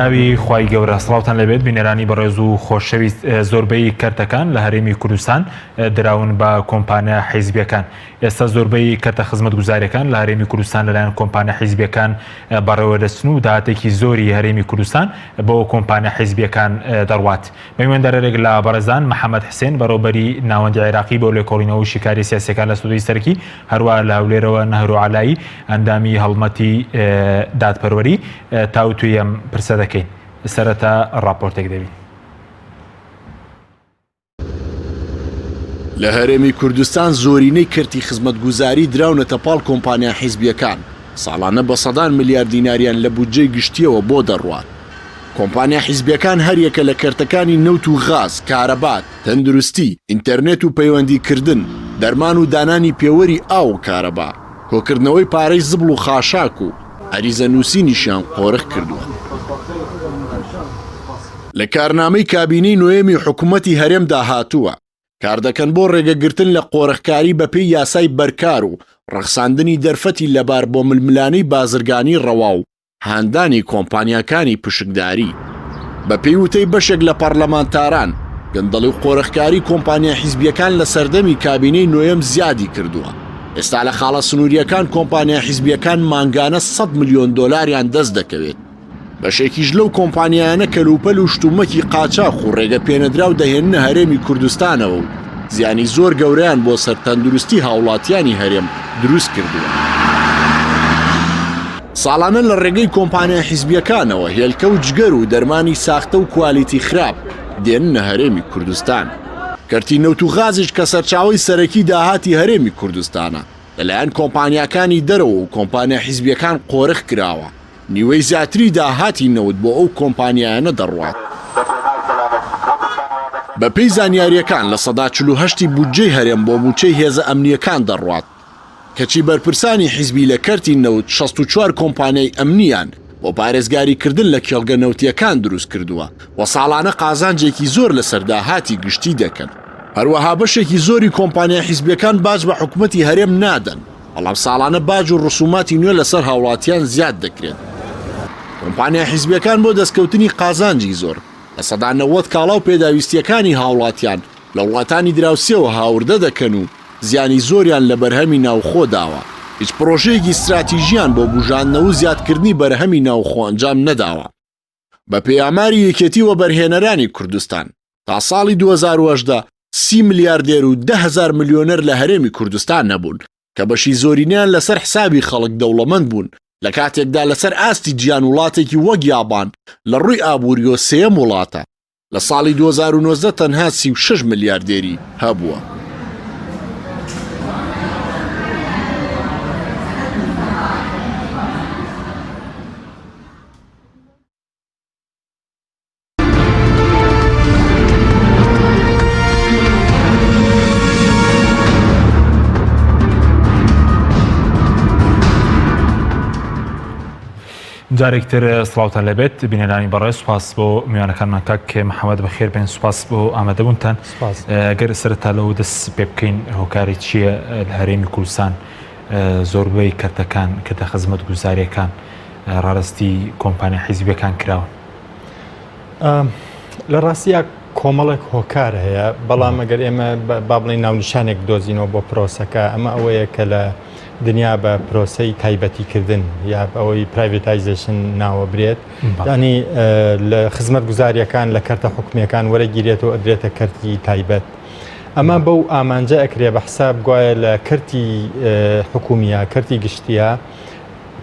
ناوی خوای گەورە سڵاوتان لێبێت بینەرانی بەڕێز و خۆشەویست زۆربەی کەرتەکان لە هەرێمی کوردستان دراون بە کۆمپانیا حیزبیەکان ئێستا زۆربەی کەرتە خزمەتگوزاریەکان لە هەرێمی کوردستان لەلایەن کۆمپانیا حیزبیەکان بەڕێوە دەچن و داهاتێکی زۆری هەرێمی کوردستان بۆ کۆمپانیا حیزبیەکان دەڕوات. مەیوەندەرەرێک لە بەڕێزان محەمەد حسێن بەڕێوبەری ناوەندی عێراقی بۆ لێکۆڵینەوە و شیکاری سیاسیەکان لە ستۆدیۆی سەرەکی هەروە لە هەولێرەوە نەهرۆ عەلایی ئەندامی هەڵمەتی دادپەروەری تاوتوێی ئەم پرسە دەکەین. سەرەتا ڕاپۆرتێک دەبین. لە هەرێمی کوردستان زۆرینەی کەرتی خزمەتگوزاری دراونەتە پاڵ کۆمپانیا حیزبییەکان، ساڵانە بە سەدان ملیار دیناریان لە بودجەی گشتییەوە بۆ دەڕوات. کۆمپانیا حیزبییەکان هەریەکە لە کەرتەکانی نەوت و غاز، کارەبا، تەندروستی، ئینتەرنێت و پەیوەندیکردن، دەرمان و دانانی پێوەری ئاو و کارەبا، کۆکردنەوەی پارەی زبڵ و خاشاک و عەریزە نووسینیشیان قۆرخ کردووە. لە کارنامەی کابینەی نۆیەمی حکومەتی هەرێمدا هاتووە، کاردەکەن بۆ ڕێگەگرتن لە قۆرخکاری بەپێی یاسای بەرکار و ڕەخساندنی دەرفەتی لەبار بۆ ململانێی بازرگانی ڕەوا و هاندانی کۆمپانیاکانی پشکداری. بەپێی وتەی بەشێک لە پەڕلەمانتاران، گەندەڵی و قۆرخکاری کۆمپانیا حیزبییەکان لە سەردەمی کابینەی نۆیەم زیادی کردووە، ئێستا لە خاڵە سنوورییەکان کۆمپانیا حیزبییەکان مانگانە 100 ملیۆن دۆلاریان دەست دەکەوێت. بەشێکیش لەو کۆمپانیایانە کەلوپەل و شتومەکی قاچاخ و ڕێگە پێنەدراو دەهێننە هەرێمی کوردستانەوە و زیانی زۆر گەورەیان بۆ سەر تەندروستی هاوڵاتیانی هەرێم دروست کردووە. ساڵانە لە ڕێگەی کۆمپانیا حیزبییەکانەوە هێلکە و جگەر و دەرمانی ساختە و کوالیتی خراپ دێننە هەرێمی کوردستان. کەرتی نەوت و غازیش کە سەرچاوەی سەرەکی داهاتی هەرێمی کوردستانە، لەلایەن کۆمپانیاکانی دەرەوە و کۆمپانیا حیزبییەکان قۆرخ کراوە. نیوەی زیاتری داهاتی نەوت بۆ ئەو کۆمپانیایانە دەڕوات. بەپێی زانیارییەکان 48% ی بودجەی هەرێم بۆ مووچەی هێزە ئەمنییەکان دەڕوات، کەچی بەرپرسانی حیزبی لە کەرتی نەوت 64 کۆمپانیای ئەمنییان بۆ پارێزگاریکردن لە کێڵگە نەوتییەکان دروستکردووە و ساڵانە قازانجێکی زۆر لەسەر داهاتی گشتی دەکەن. هەروەها بەشێکی زۆری کۆمپانیا حیزبییەکان باج بە حکومەتی هەرێم نادەن. بەڵام ساڵانە باج و ڕسوماتی نوێ لەسەر هاوڵاتیان زیاد دەکرێت. کۆمپانیا حیزبیەکان بۆ دەستکەوتنی قازانجی زۆر، 90% کاڵا و پێداویستییەکانی هاوڵاتیان لە وڵاتانی دراوسێوە هاوردە دەکەن و زیانی زۆریان لە بەرهەمی ناوخۆ داوە، هیچ پڕۆژەیەکی ستراتیژیان بۆ بوژاندنەوە و زیادکردنی بەرهەمی ناوخۆ ئەنجام نەداوە. بەپێی ئاماری یەکێتی وەبەرهێنەرانی کوردستان، تا ساڵی 2018 سی ملیاردێر و 10 هەزار ملیۆنەر لە هەرێمی کوردستان هەبوون کە بەشی زۆرینەیان لەسەر حسابی خەڵک دەوڵەمەند بوون لە کاتێکدا لەسەر ئاستی جیان وڵاتێکی وەک یابان لە ڕووی ئابووریەوە سێیەم وڵاتە لە ساڵی 2019 تەنها 36 ملیاردێری هەبووە. جارێک تر سڵاوتان لەبێت بینەرانی بەڕێز سوپاس بۆ میوانەکانمان کاک محەممەد بەخێر بێن سوپاس بۆ ئامادەبوونتان گەر سەرەتا لەوە دەست پێ بکەین هۆکاری چییە لە هەرێمی کوردستان زۆربەی کەرتەکان کەتە خزمەت گوزاریەکان ڕادەستی کۆمپانیا حیزبیەکان کراون؟ لە ڕاستیا کۆمەڵێک هۆکار هەیە بەڵام ئەگەر ئێمە با بڵێین ناونیشانێک بدۆزینەوە بۆ پرۆسەکە ئەمە ئەوەیە کە لە دنیا بە پرۆسەی تایبەتیکردن یا ئەوەی privatization ناوە برێت ینی لە خزمەت گوزاریەکان لە کەرتە حکومیەکان وەرەگیرێت و ئەدرێتە کەرتی تایبەت. ئەمە بەو ئامانجە ئەکرێ بە حساب گوایە لە کەرتی حکومیە کەرتی گشتیە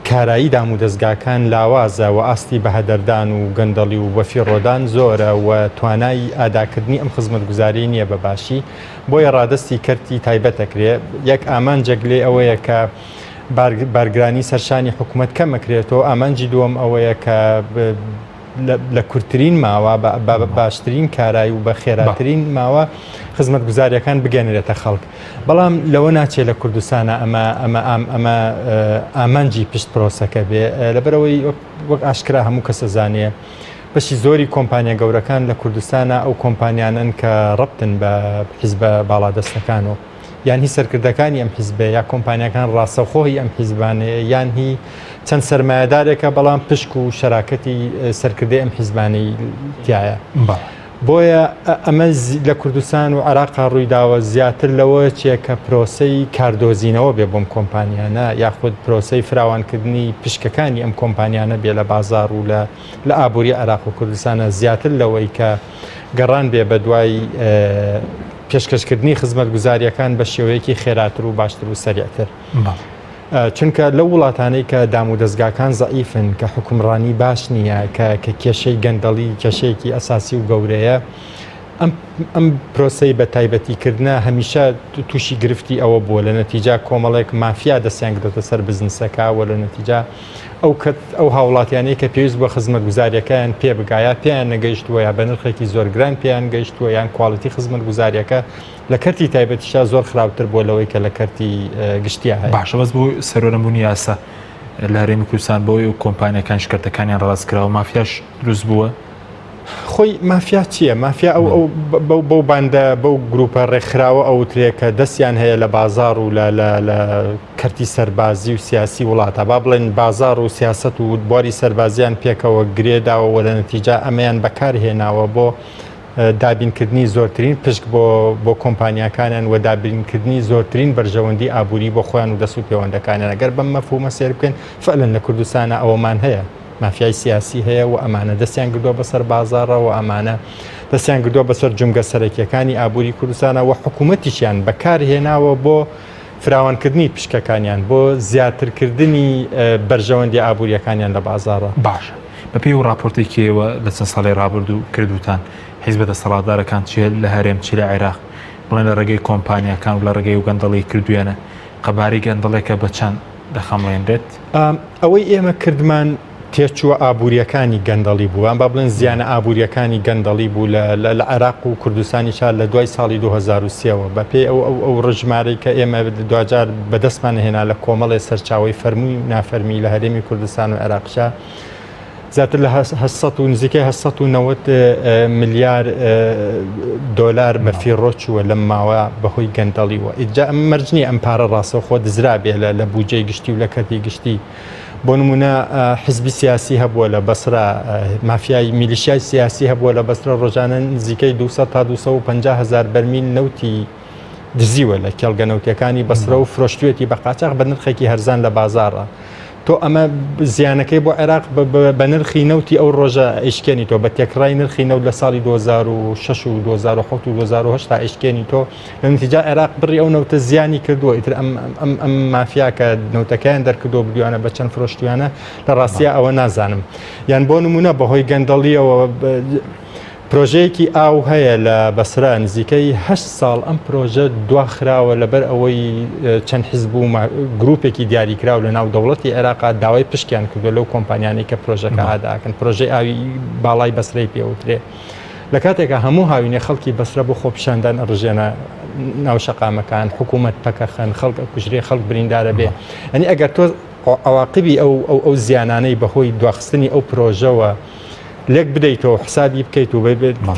کارایی دامودەزگاکان لاوازە و ئاستی بەهەدەردان و گەندەڵی و بەفیڕۆدان زۆرە و توانای ئاداکردنی ئەم خزمەتگوزاریەی نییە بە باشی بۆیە ڕادەستی کەرتی تایبەت ئەکرێ یەک ئامانجێک لێ ئەوەیە کە بارگرانی سەرشانی حکوومەت کەم ئەکرێتەوە ئامانجی دووەم ئەوەیە کە لە کورتترین ماوە بە باشترین کارایی و بە خێراترین ماوە خزمەتگوزاریەکان بگەنرێتە خەڵک بەڵام لەوە ناچێت لە کوردستانە ئەمە ئەمە ئەم ئەمە ئامانجی پشت پرۆسەکە بێ لەبەرەوەی وەک ئاشکرا هەموو کەسە زانێ بەشی زۆری کۆمپانیا گەورەکان لە کوردستانە ئەو کۆمپانیانن کە ڕەبتن بە حیزبە باڵادەستەکان و. یان هی سەرکردەکانی ئەم حیزبەیە یا کۆمپانیاکان ڕاستەوخۆ هی ئەم حیزبانەیە یان هی چەند سەرمایەدارێکە بەڵام پشک و شەراکەتی سەرکردەی ئەم حیزبانەی تایە. بۆیە ئەمە لە کوردستان و عێراقا ڕوویداوە زیاتر لەوە چێ کە پرۆسەی کاردۆزینەوە بێ بۆم کۆمپانیانە یاخود پرۆسەی فراوانکردنی پشکەکانی ئەم کۆمپانیانە بێ لە بازار و لە لە ئابووری عێراق و کوردستانە زیاتر لەوەی کە گەڕان بێ بە دوای پێشکەشکردنی خزمەتگوزارییەکان بە شێوەیەکی خێراتر و باشتر و سەریعتر. چونکە لەو وڵاتانەی کە دامودەزگاکان زەعیفن، کە حوکمڕانی باش نییە، کە کە کێشەی گەندەڵی کێشەیەکی ئەساسی و گەورەیە، ئەم ئەم پرۆسەی بە تایبەتی کردنە هەمیشە تووشی گرفتی ئەوە بووە لە نەتیجا کۆمەڵێک مافیا دەستیان گرتە سەر بزنسەکە و لە نەتیجا ئەو کە ئەو هاوڵاتیانەی کە پێویست بووە خزمەتگوزاریەکەیان پێ بگا یا پێیان نەگەیشتووە یا بە نرخێکی زۆر گران پێیان گەیشتووە یان quality خزمەتگوزاریەکە لە کەرتی تایبەتیشا زۆر خراپتر بووە لەوەی کە لە کەرتی گشتیا هەیە. باشە بەس بۆ سەروەرنەبوونی یاسا لە هەرێمی کوردستان بەوەی و کۆمپانیاکانیش کەرتەکانیان ڕاست کراوە مافیاش دروست بووە؟ خۆی مافیا چییە؟ مافیا ئەو ئەو بەو بەو باندە بەو گروپە ڕێکخراوە ئەوترێ کە دەستیان هەیە لە بازاڕ و لە لە لە کەرتی سەربازی و سیاسی وڵاتە با بڵێن بازاڕ و سیاسەت و بواری سەربازیان پێکەوە گرێ داوە و لە نەتیجا ئەمەیان بەکار هێناوە بۆ دابینکردنی زۆرترین پشک بۆ بۆ کۆمپانیاکانیان و دابینکردنی زۆرترین بەرژەوەندی ئابووری بۆ خۆیان و دەست و پێوەندەکانیان ئەگەر بەم مەفهومە سەیر بکەین فعلەن لە کوردستانە ئەوەمان هەیە مافیای سیاسی هەیە و ئەمانە دەستیان گردووە بەسەر بازاڕە و ئەمانە دەستیان گردووە بەسەر جومگە سەرەکیەکانی ئابووری کوردستانە و حکوومەتیشیان بەکار هێناوە بۆ فراوانکردنی پشکەکانیان بۆ زیاترکردنی بەرژەوەندی ئابووریەکانیان لە بازاڕە. باشە بەپێی ئەو ڕاپۆرتەی کە ئێوە لە چەند ساڵی ڕابردوو کردووتان حیزبە دەسەڵاتدارەکان چ لە هەرێم چ لە عێراق بڵێن لە ڕێگەی کۆمپانیاکان و لە ڕێگەی و گەندەڵی کردوویانە قەبارەی گەندەڵێکە بە چەند دەخەمڵێنرێت؟ ئەوەی ئێمە کردمان تێچووە ئابوورییەکانی گەندەڵی بوو، یان با بڵێن زیانە ئابوورییەکانی گەندەڵی بوو لە لە عێراق و کوردستانیشا لە دوای ساڵی 2003 وە. بەپێی ئەو ئەو ئەو ژمارەی کە ئێمە دواجار بەدەستمان هێنا لە کۆمەڵێ سەرچاوەی فەرمی و نافەرمی لە هەرێمی کوردستان و عێراقیشا زیاتر لە 800 و نزیکەی 890 ملیار دۆلار بە فیڕۆ چووە لەم ماوە بەهۆی گەندەڵیوە. ئیجا ئەم مەرج نییە ئەم پارە ڕاستەوخۆ دزرابێ لە لە بودجەی گشتی و لە کەرتی گشتی. بۆ نمونە حزبی سیاسی هەبووە لە بەسرە مافیای میلیشیای سیاسی هەبووە لە بەسرە ڕۆژانە نزیکەی 200 تا 250 هزار بەرمیل نەوتی دزیوە لە کێڵگە نەوتەکانی بەسرە و فرۆشتوێتی بە قاچاخ بە نرخێکی هەرزان لە بازاڕە. تۆ ئەمە زیانەکەی بۆ عێراق بە نرخی نەوتی ئەو ڕۆژە ئەیشکێنی تۆ بە تێکڕای نرخی نەوت لە ساڵی 2006 و 2007 و 2008 تا ئەیشکێنی تۆ لە نتیجا عێراق بڕی ئەو نەوتە زیانی کردووە ئیتر ئەم ئەم ئەم مافیا کە نەوتەکەیان دەرکردووە بردویانە بە چەند فرۆشتویانە لە ڕاستیا ئەوە نازانم یان بۆ نمونە بەهۆی گەندەڵیەوە پرۆژەیەکی ئاو هەیە لە بەسرە نزیکەی هەشت ساڵ ئەم پرۆژە دواخراوە لەبەر ئەوەی چەند حزب و گروپێکی دیاریکراو لە ناو دەوڵەتی عێراقا داوای پشکیان کردو لەو کۆمپانیانەی کە پرۆژەکە ئاداکەن پرۆژەی ئاوی باڵای بەسرەی پێوترێ لە کاتێکا هەموو هاوینێ خەڵکی بەسرە بۆ خۆپیشاندان ئەڕژێنە ناو شەقامەکان، حکوومەت پەکەخەن، خەڵک ئەکوژرێ، خەڵک بریندارە بێ. یانی ئەگەر تۆ عەواقبی ئەو ئەو ئەو زیانانەی بەهۆی دواخستنی ئەو پرۆژەوە لێک بدەیتەوە حسابی بکەیت و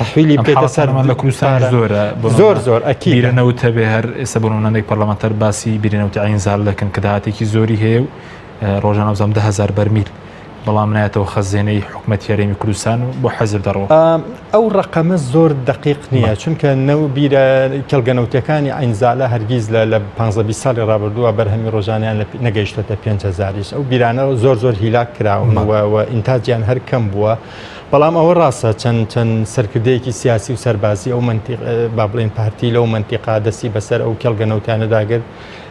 تحویلی بکەیتە سەر لە کوردستان زۆرە زۆر زۆر ئەکی بیرە نەوت هەبێ هەر ئێستا بۆ نمونە هەندێک پەرلەمانتار باسی بیرە نەوتی عەین زال دەکەن کە داهاتێکی زۆری هەیە و ڕۆژانە بزانم 10000 بەرمیل بەڵام نایەتەوە خەزێنەی حکومەتی هەرێمی کوردستان و بۆ حەزب دەڕۆ. ئەو ڕەقەمە زۆر دەقیق نییە چونکە نەو بیرە کێڵگە نەوتیەکانی عەینزالە هەرگیز لە لە 15 20 ساڵی ڕابردووە بەرهەمی ڕۆژانیان لە نەگەیشتۆتە 5000یش ئەو بیرانە زۆر زۆر هیلاک کراون و و ئینتاجیان هەر کەم بووە بەڵام ئەوە ڕاستە چەند چەند سەرکردەیەکی سیاسی و سەربازی ئەو مەنتیق با بڵێن پارتی لەو مەنتیقا دەستی بەسەر ئەو کێڵگە نەوتیانەدا گرت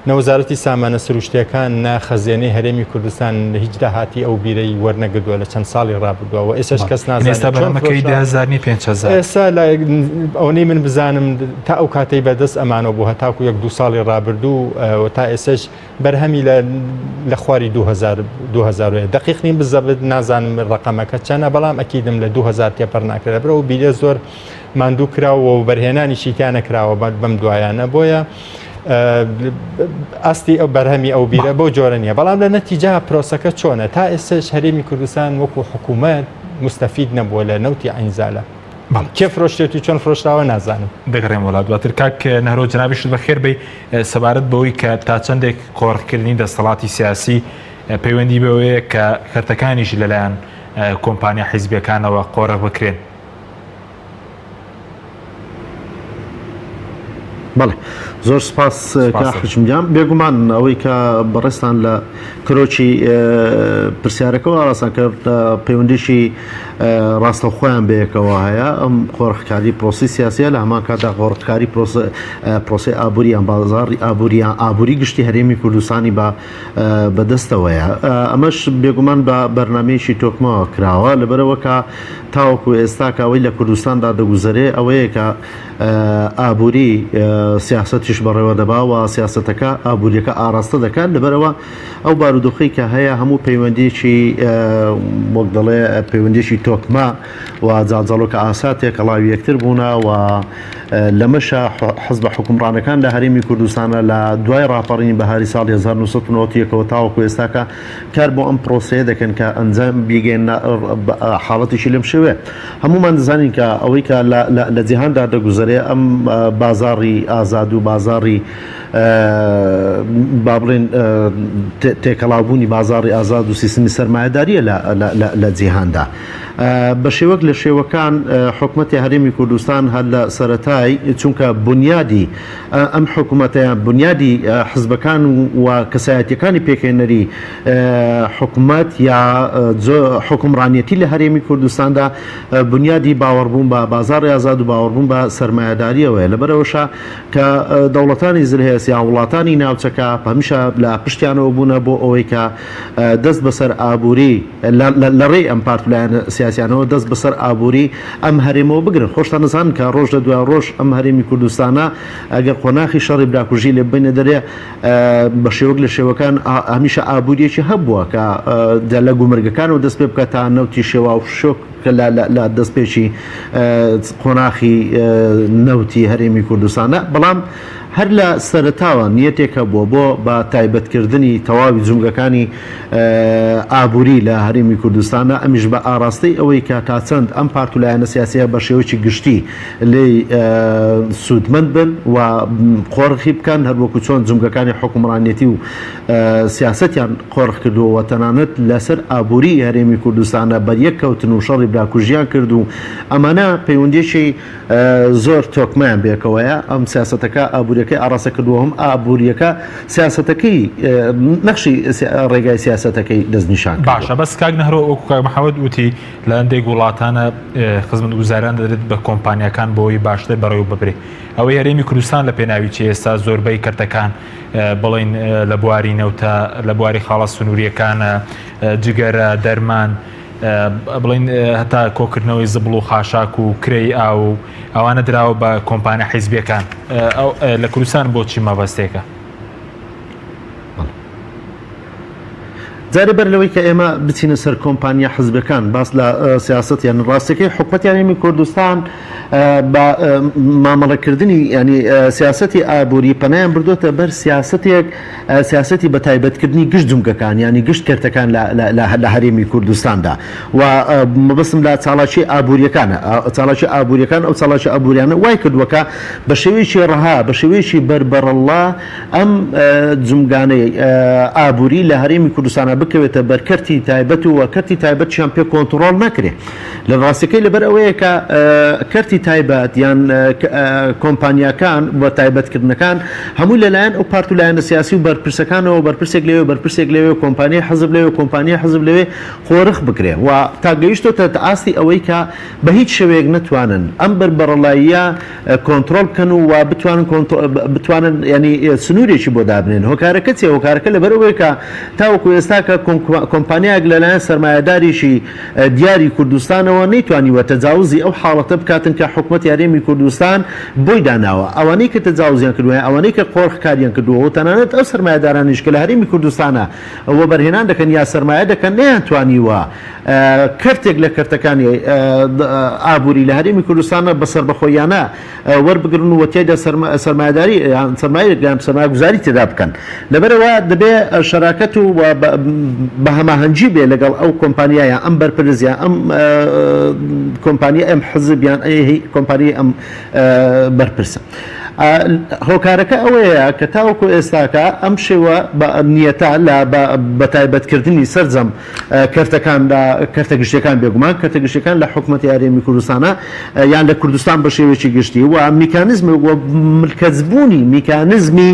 نە وەزارەتی سامانە سروشتییەکان نە خەزێنەی هەرێمی کوردستان هیچ داهاتی ئەو بیرەی وەرنەگردووە لە چەند ساڵی ڕابردووە و ئێستاش کەس نازانێت ئێستا چۆن بەرهەمەکەی فرۆشرا. 10000 نییە 5000. ئێستا لە ئەوەنەی من بزانم تا ئەو کاتەی بەدەست ئەمانەوە بوو هەتاکو یەک دوو ساڵی ڕابردوو و تا ئێستاش بەرهەمی لە لە خواری 2000 2000 وەیە. دەقیق نیم بزەبت نازانم ڕەقەمەکە چەنە بەڵام ئەکیدم لە 2000 تێپەڕ ناکرێت لەبەر ئەو بیرە زۆر ماندوو کراوە و وەبەرهێنانیشی تیا نەکراوە بەم دوایانە بۆیە ئاستی ئەو بەرهەمی ئەو بیرە بەو جۆرە نییە بەڵام لە نەتیجا پرۆسەکە چۆنە تا ئێستش هەرێمی کوردستان وەکو حکوومەت مستەفید نەبووە لە نەوتی عینزالە. کێ فرۆشتێتی چۆن فرۆشراوە نازانم. دەگەڕێمەوە لا دواتر کاک نەهرۆ جەنابیشت بەخێر بێی سەبارەت بەوەی کە تا چەندێک قۆرخکردنی دەستەڵاتی سیاسی پەیوەندی بەوەیە کە کەرتەکانیش لەلایەن کۆمپانیا حیزبیەکانەوە قۆرخ بکرێن. بەڵێ زۆر سپاس کاک حوجم گیان بێگومان ئەوەی کە بەڕێزتان لە کرۆکی پرسیارەکەەوە ئاراستان کرد پەیوەندیشی ڕاستەوخۆیان بەیەکەوە هەیە ئەم قۆرخکاری پرۆسی سیاسیە لە هەمان کاتدا قۆرخکاری پرۆسی ئابووریان بازاڕی ئابووریان ئابووری گشتی هەرێمی کوردستانی بە بەدەستەوەیە ئەمەش بێگومان بە بەرنمەیەکی تۆکمەوە کراوە لەبەرەوە کە تاوەکو ئێستا کە ئەوەی لە کوردستاندا دەگوزەرێ ئەوەیە کە ئابووری سیاسەتیش بەڕێوە دەبا و سیاسەتەکە ئابووریەکە ئاراستە دەکات لەبەرەوە ئەو بارودۆخەی کە هەیە هەموو پەیوەندیەکی وەک دەڵێ پەیوەندیەکی تۆکمە و جاڵجاڵۆکە ئاسا تێکەڵاوی یەکتر بوونە و لەمەشە حزبە حکومڕانەکان لە هەرێمی کوردستانە لە دوای ڕاپەڕینی بەهاری ساڵی 1991ەوە تاوەکو ئێستاکە کار بۆ ئەم پرۆسەیە دەکەن کە ئەنجام بیگەیەننە حاڵەتێکی لەم شێوەیە. هەموومان دەزانین کە ئەوەی کە لە جیهاندا دەگوزەرێ ئەم بازاڕی ئازاد و بازاڕی با بڵێن تێکەڵاوبوونی بازاڕی ئازاد و سیستمی سەرمایەداریە لە جیهاندا. بە شێوەک لە شێوەکان حکومەتی هەرێمی کوردستان هەر لە سەرەتای چونکە بنیادی ئەم حکومەتەیان بنیادی حزبەکان و کەسایەتیەکانی پێکهێنەری حکومەت یا حوکمڕانیەتی لە هەرێمی کوردستاندا بنیادی باوەڕبوون بە بازاڕی ئازاد و باوەڕبوون بە سەرمایەداریەوەیە لەبەرئەوەشە کە دەوڵەتانی زلهێز یا وڵاتانی ناوچەکە هەمیشە لە پشتیانەوە بوونە بۆ ئەوەی کە دەست بەسەر ئابووری لە ڕێی ئەم پارت و لایەنە سیاسیانەوە دەست بەسەر ئابووری ئەم هەرێمەوە بگرن. خۆشتان دەزانن کە ڕۆژ لە دوای ڕۆژ ئەم هەرێمی کوردستانە ئەگەر قۆناخی شەڕی براکوژی لێ ببەینە دەرێ بە شێوەک لە شێوەکان هەمیشە ئابووریەکی هەبووە کە لە گومرگەکانەوە دەست پێ بکات تا نەوتی شێوا و شۆک کە لە دەستپێکی قۆناخی نەوتی هەرێمی کوردستانە بەڵام هەر لە سەرەتاوە نیەتێک هەبووە بۆ بە تایبەتکردنی تەواوی جومگەکانی ئابووری لە هەرێمی کوردستانە، ئەمیش بە ئاراستەی ئەوەی کە تا چەند ئەم پارت و لایەنە سیاسییە بە شێوەیەکی گشتی لێی سوودمەند بن و قۆرخی بکەن، هەروەکو چۆن جومگەکانی حوکمڕانیەتی و سیاسەتیان قۆرخ کردووە و تەنانەت لەسەر ئابووری هەرێمی کوردستانە بەریەک کەوتن و شەڕی براکوژیان کرد و ئەمانە پەیوەندییەکی زۆر تۆکمەیان بێکەوەیە ئەم سیاسەتەکە ئابووریەکەی ئاڕاستە کردووە هەم ئابووریەکە سیاسەتەکەی نەخشی ڕێگای سیاسەتەکەی دەستنیشان کردووە. باشە بەس کاک نەهرۆ وەکو کاک محەمەد وتی لە هەندێک وڵاتانە خزمەتگوزاریان دەدرێت بە کۆمپانیاکان بۆی باشتر بەڕێوە ببرێ ئەوەی هەرێمی کوردستان لە پێناوی چی ئێستا زۆربەی کەرتەکان بڵین لە بواری نەوتە لە بواری خاڵە سنووریەکانە جگەرە دەرمان بڵین هەتا کۆکردنەوەی زبڵ و خاشاک و کرێی ئاو و ئەوانە دراوە بە کۆمپانیا حیزبیەکان لە کوردستان بۆچی مەبەستێکە؟ جارێ بەر لەوەی کە ئێمە بچینە سەر کۆمپانیا حزبەکان باس لە سیاست یان ڕاستەکەی حکومەتی هەرێمی کوردستان بە مامەڵەکردنی ینی سیاستی ئابووری پەنایان بردوتە بەر سیاستێک سیاسەتی بە تایبەتکردنی گشت جومگەکان یانی گشت کەرتەکان لە هەرێمی کوردستاندا و مەبەستم لە چاڵاکی ئابووریەکانە چاڵاکی ئابووریەکان ئەو چاڵاکی ئابووریانە وای کردووە کە بە شێوەیەکی ڕەها بە شێوەیەکی بەربەرەڵا ئەم جومگانەی ئابووری لە هەرێمی کوردستانە بکەوێتە بەر کەرتی تایبەت و کەرتی تایبەتیان پێ کۆنتڕۆڵ نەکرێ. لە ڕاستیەکەی لەبەر ئەوەیە کە کەرتی تایبەت یان کۆمپانیاکان و تایبەتکردنەکان هەمووی لەلایەن ئەو پارت و لایەنە سیاسی و بەرپرسەکانەوە بەرپرسێک لەوێ بەرپرسێک لەوێ کۆمپانیای حزب لەوێ کۆمپانیای حزب لەوێ قۆرخ بکرێ و تا گەیشتۆتە ئاستی ئەوەی کە بە هیچ شێوەیەک نەتوانن ئەم بەربەڕەڵاییە کۆنترۆڵ بکەن و وا بتوانن بتوانن یانی سنوورێکی بۆ دابنێن هۆکارەکە چیە هۆکارەکە لەبەر ئەوەیە کە تاوەکو ئێستا کە کۆمپانیایەک لەلایەن سەرمایەدارێکی دیاری کوردستانەوە نەیتوانیوە تەجاوزی ئەو حاڵەتە بکاتن کە حکومەتی هەرێمی کوردستان بۆی داناوە ئەوانەی کە تەجاوزیان کردووە یان ئەوانەی کە قۆرخ کاریان کردووە و تەنانەت ئەو سەرمایە. سەرمایەدارانیش کە لە هەرێمی کوردستانە وەبەرهێنان دەکەن یا سەرمایە دەکەن نەیانتوانیوە کەرتێک لە کەرتەکانی ئابووری لە هەرێمی کوردستانە بە سەربەخۆییانە وەربگرن و تیایدا سەرمایەداری یان سەرمایەک یان سەرمایەگوزاری تێدا بکەن. لەبەرئەوە دەبێ شەراکەت و بە هەماهەنگی بێ لەگەڵ ئەو کۆمپانیا یان ئەم بەرپرس یان ئەم کۆمپانیا ئەم حزب یان کۆمپانیای ئەم بەرپرسە. هۆکارەکە ئەوەیە کە تاوەکو ئێستاکە ئەم شێوە بە نیەتە لە بەتایبەتکردنی سەرجەم کەرتەکان لە کەرتە گشتیەکان بێگومان کەرتە گشتیەکان لە حکومەتی هەرێمی کوردستانە یان لە کوردستان بە شێوەیەکی گشتی و میکانیزم و ملکەچبوونی میکانیزمی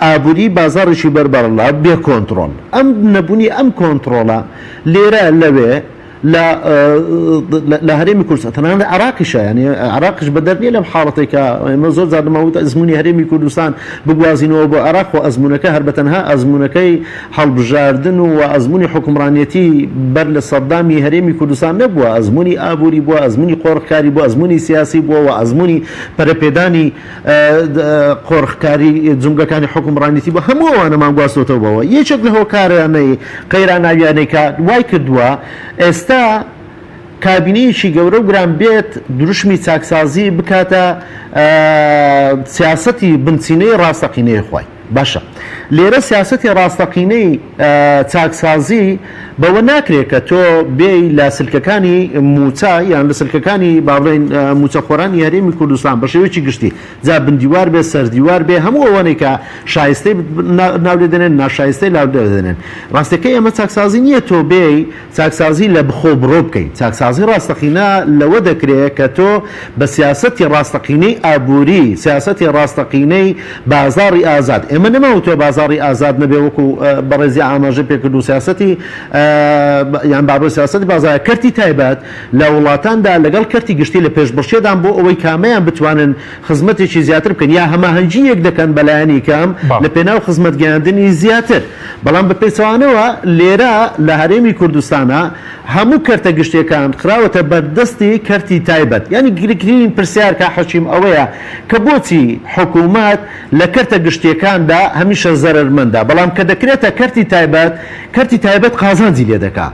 ئابووری بازاڕێکی بەربەرەڵا بێ کۆنتڕۆڵ ئەم نەبوونی ئەم کۆنتڕۆڵە لێرە لەوێ لە لە هەرێمی کوردستان تەنانەت لە عێراقیشە یانی عێراقیش بەدەر نییە لەم حاڵەتەی کە ئێمە زۆر جار دەمان وت ئەزموونی هەرێمی کوردستان بگوازینەوە بۆ عێراق خۆ ئەزموونەکە هەر بە تەنها ئەزموونەکەی هەڵبژاردن و ئەزموونی حوکمڕانیەتی بەر لە سەدامی هەرێمی کوردستان نەبووە ئەزموونی ئابووری بووە ئەزموونی قۆرخکاری بووە ئەزموونی سیاسی بووە و ئەزموونی پەرەپێدانی قۆرخکاری جومگەکانی حوکمڕانیتی بووە هەموو ئەوانەمان گواستۆتەوە بەوە یەکێک لە هۆکارانەی قەیراناویانەی کە وای کردووە ئێستا کابینەیەکی گەورە و گران بێت دروشمی چاکسازی بکاتە سیاسەتی بنچینەی ڕاستەقینەی خۆی. باشە لێرە سیاسەتی ڕاستەقینەی چاکسازی بەوە ناکرێت کە تۆ بێی لە سلکەکانی مووچە یان لە سلکەکانی با بڵێین مووچەخۆرانی هەرێمی کوردستان بە شێوەیەکی گشتی جا بندیوار بێ سەردیوار بێ هەموو ئەوانەی کە شایستەی ناو لێ دەنێن ناشایستەی لاو لێ دەنێن ڕاستەکەی ئەمە چاکسازی نییە تۆ بێی چاکسازی لە بخۆ بڕۆ بکەی چاکسازی ڕاستەقینە لەوە دەکرێ کە تۆ بە سیاسەتی ڕاستەقینەی ئابووری سیاسەتی ڕاستەقینەی بازاڕی ئازاد ئێمە نەماوتوە بازاڕی ئازاد نەبێ وەکو بەڕێزی ئاماژەی پێکرد و سیاسەتی یان با بڵێین سیاسەتی بازاڕ کەرتی تایبەت لە وڵاتاندا لەگەڵ کەرتی گشتی لە پێشبڕکێدان بۆ ئەوەی کامەیان بتوانن خزمەتێکی زیاتر بکەن یا هەماهەنگییەک دەکەن بەلایەنی کەم لە پێناو خزمەتگەیاندنی زیاتر. بەڵام بە پێچەوانەوە لێرە لە هەرێمی کوردستانا هەموو کەرتە گشتیەکان خراوەتە بەر دەستی کەرتی تایبەت. یانی گرنگترین پرسیار کاک حەکیم ئەوەیە کە بۆچی حکوومەت لە کەرتە گشتیەکاندا هەمیشە زەرەرمەندە بەڵام کە دەکرێتە کەرتی تایبەت کەرتی تایبەت قازانجی لێ دەکا.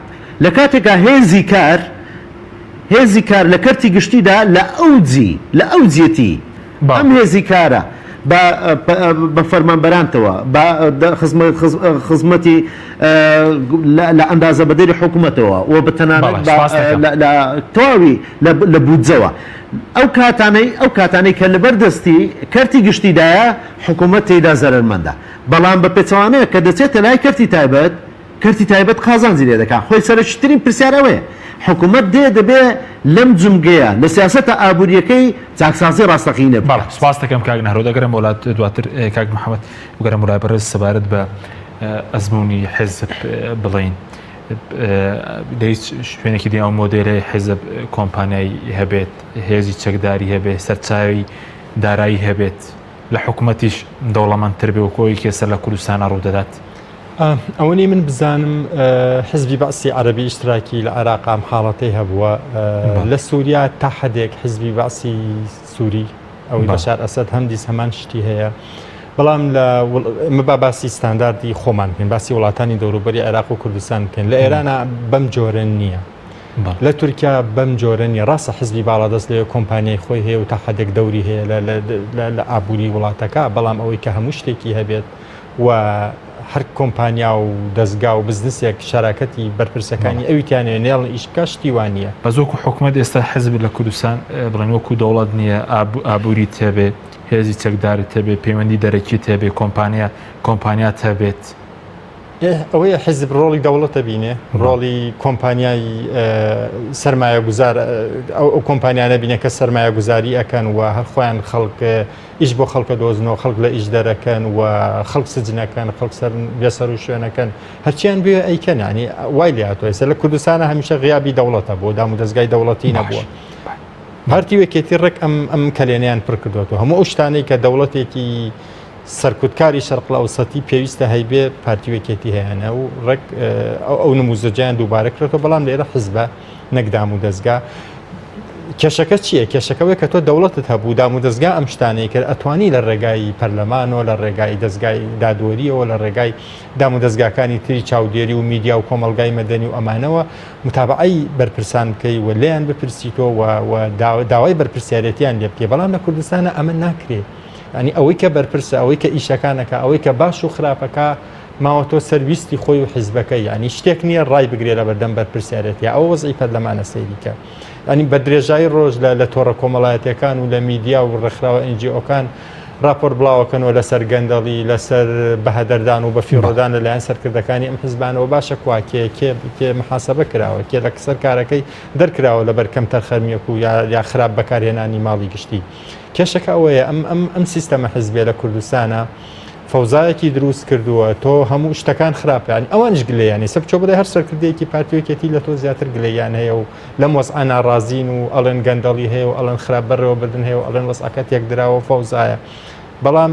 لە کاتێکا هێزی کار هێزی کار لە کەرتی گشتیدا لە ئەوجی لە ئەوجیەتی ئەم هێزی کارە بە بە فەرمانبەرانتەوە بە خزمەتی لە ئەندازە بەدەری حکوومەتەوە و بە تەنانەت لە تەواوی لە بودجەوە ئەو کاتانەی ئەو کاتانەی کە لەبەر دەستی کەرتی گشتیدایە حکوومەت تێیدا زەرەرمەندە بەڵام بە پێچەوانەیە کە دەچێتە لای کەرتی تایبەت کەرتی تایبەت قازانجی لێ دەکات، خۆی سەرەکیترین پرسیار ئەوەیە حکومەت دێ دەبێ لەم جومگەیە لە سیاسەتە ئابوورییەکەی چاکسازی ڕاستەقینە بەڵێ بکات. سپاست دەکەم کاک نەهرۆ، دەگەرێمەوە لات دواتر کاک محەمەد، بگەرێمەوە لای بەڕێز سەبارەت بە ئەزموونی حیزب بڵێین لە هیچ شوێنێکی دی ئەو مۆدێلەی حیزب کۆمپانیای هەبێت، هێزی چەکداری هەبێت، سەرچاوی دارایی هەبێت، لە حکومەتیش دەوڵەمەندتر بێ وەکو ئەوەی کە ئێستا لە کوردستانا ڕوودەدات؟ ئەوەنەی من بزانم حزبی بەعسی عەرەبی ئیشتراکی لە عێراق ئەم حاڵەتەی هەبووە لە سووریا تا حدێک حزبی بەعسی سووری ئەوەی بەشار ئەسەد هەمدیس هەمان شتی هەیە بەڵام لە مەبا باسی ستانداردی خۆمان بکەین باسی وڵاتانی دەوروبەری عێراق و کوردستان بکەین لە ئێرانە بەم جۆرە نییە. لە تورکیا بەم جۆرە نییە ڕاستە حزبی باڵادەست لەوێ کۆمپانیای خۆی هەیە و تا حدێک دەوری هەیە لە ئابووری وڵاتەکە بەڵام ئەوەی کە هەموو شتێکی هەبێت و هەر کۆمپانیا و دەزگا و بزنسێک شەراکەتی بەرپرسەکانی ئەوی تیانەوێ نێڵن ئیش بکا شتی وا نییە. بەس وەکو حکومەت ئێستا حزب لە کوردستان بڵێن وەکو دەوڵەت نییە ئابووریت هەبێ هێزی چەکدارت هەبێ پەیوەندی دەرەکیت هەبێ کۆمپانیا کۆمپانیات هەبێت. ئەوەیە حزب ڕۆڵی دەوڵەتە بینێ ڕۆڵی کۆمپانیای سەرمایەگوزار ئەو کۆمپانیانە بینە کە سەرمایەگوزاری ئەکەن و هەر خۆیان خەڵک ئیش بۆ خەڵکە دۆزنەوە خەڵک لە ئیش دەرەکەن و خەڵک سجنەکەن خەڵک سەر بێسەر و شوێنەکەن هەرچیان بێ ئەیکەن ینی وای لێ هاتووە ئێستا لە کوردستانە هەمیشە غیابی دەوڵەتە بۆ دام و دەستگای دەوڵەتی نەبووە. پارتی وەکێتی ڕێک ئەم ئەم کەلێنیان پڕ کردوەوە هەموو ئەو شتانەی کە دەوڵەتێکی سەرکوتکاری شەرقلئەوسەتی پێویستە هەیبێ پارتی وەکێتی هەیەە و ڕێک ئەو نموزەجیان دووبارە کرێتەوە بەڵام لێرە حزبە نەک دام و دەستگا. کێشەکە چییە؟ کێشەکە ئەوەیە کە تۆ دەوڵەتت هەبوو، دامودەزگا ئەم شتانەی کرد، ئەتوانی لە ڕێگای پەرلەمانەوە، لە ڕێگای دەزگای دادوەرییەوە، لە ڕێگای دامودەزگاکانی تری چاودێری و میدیا و کۆمەڵگای مەدەنی و ئەمانەوە متابەعەی بەرپرسان بکەی و لێیان بپرسیتەوە و و داوای بەرپرسیارێتیان لێ بکەی. بەڵام لە کوردستانە ئەمە ناکرێ. یانی ئەوەی کە بەرپرسە، ئەوەی کە ئیشەکان ئەکا، ئەوەی کە باش و خراپەکە ماوەتەوە سەر ویستی خۆی و حیزبەکەی. یانی شتێک نییە ڕای بگرێ لە بەردەم بەرپرسیارێتیا. ئەوە وەزعی پەرلەمانە سەیری کە. یانی بە درێژایی ڕۆژ لە لە تۆڕە کۆمەڵایەتیەکان و لە میدیا و ڕێکخراوە NGO کان ڕاپۆرت بڵاوەکەنەوە لەسەر گەندەڵی، لەسەر بەهەدەردان و بەفیڕۆدان لەلایەن سەرکردەکانی ئەم حزبانەوە باشە کوا کێ کێ کێ محاسبە کراوە کێ لە سەر کارەکەی دەرکراوە لەبەر کەمتەرخەمیەک و یا یا خراپ بەکارهێنانی ماڵی گشتی. کێشەکە ئەوەیە ئەم ئەم ئەم سیستەمە حزبیە لە کوردستانە فەوزایەکی دروست کردووە تۆ هەموو شتەکان خراپە یانی ئەوانیش گلەیان ئێستا بچۆ بڵێ هەر سەرکردەیەکی پارتی و یەکێتی لە تۆ زیاتر گلەیان هەیە و لەم وەزعە ناڕازین و ئەڵێن گەندەڵی هەیە و ئەڵێن خراپ بەڕێوەبردن هەیە و ئەڵێن وەزعەکە تێکدراوە و فەوزایە بەڵام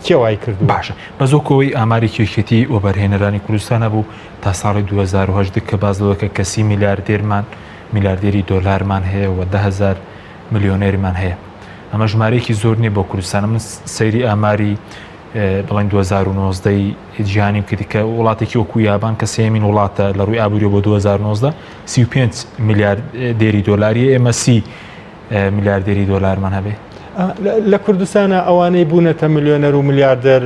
کێ وای کردووە؟ باشە بەس وەکو ئەوەی ئامارێکی یەکێتی وەبەرهێنەرانی کوردستان هەبوو تا ساڵی 2018 کە باس لەوە کە کەسی میلیاردێرمان میلیاردێری دۆلارمان هەیە و 10هزار ملیۆنێرمان هەیە ئەمە ژمارەیەکی زۆر نییە بۆ کوردستان من سەیری ئاماری بڵێن 2019 جیهانیم کرد کە وڵاتێکی وەکو یابان کە سێمین وڵاتە لە ڕووی ئابووری بۆ 2019 35 میلیارد دێری دۆلاری ئێمە سی میلیاردێری دۆلارمان هەبێ. لە کوردستانە ئەوانەی بوونەتە ملیۆنەر و ملیاردەر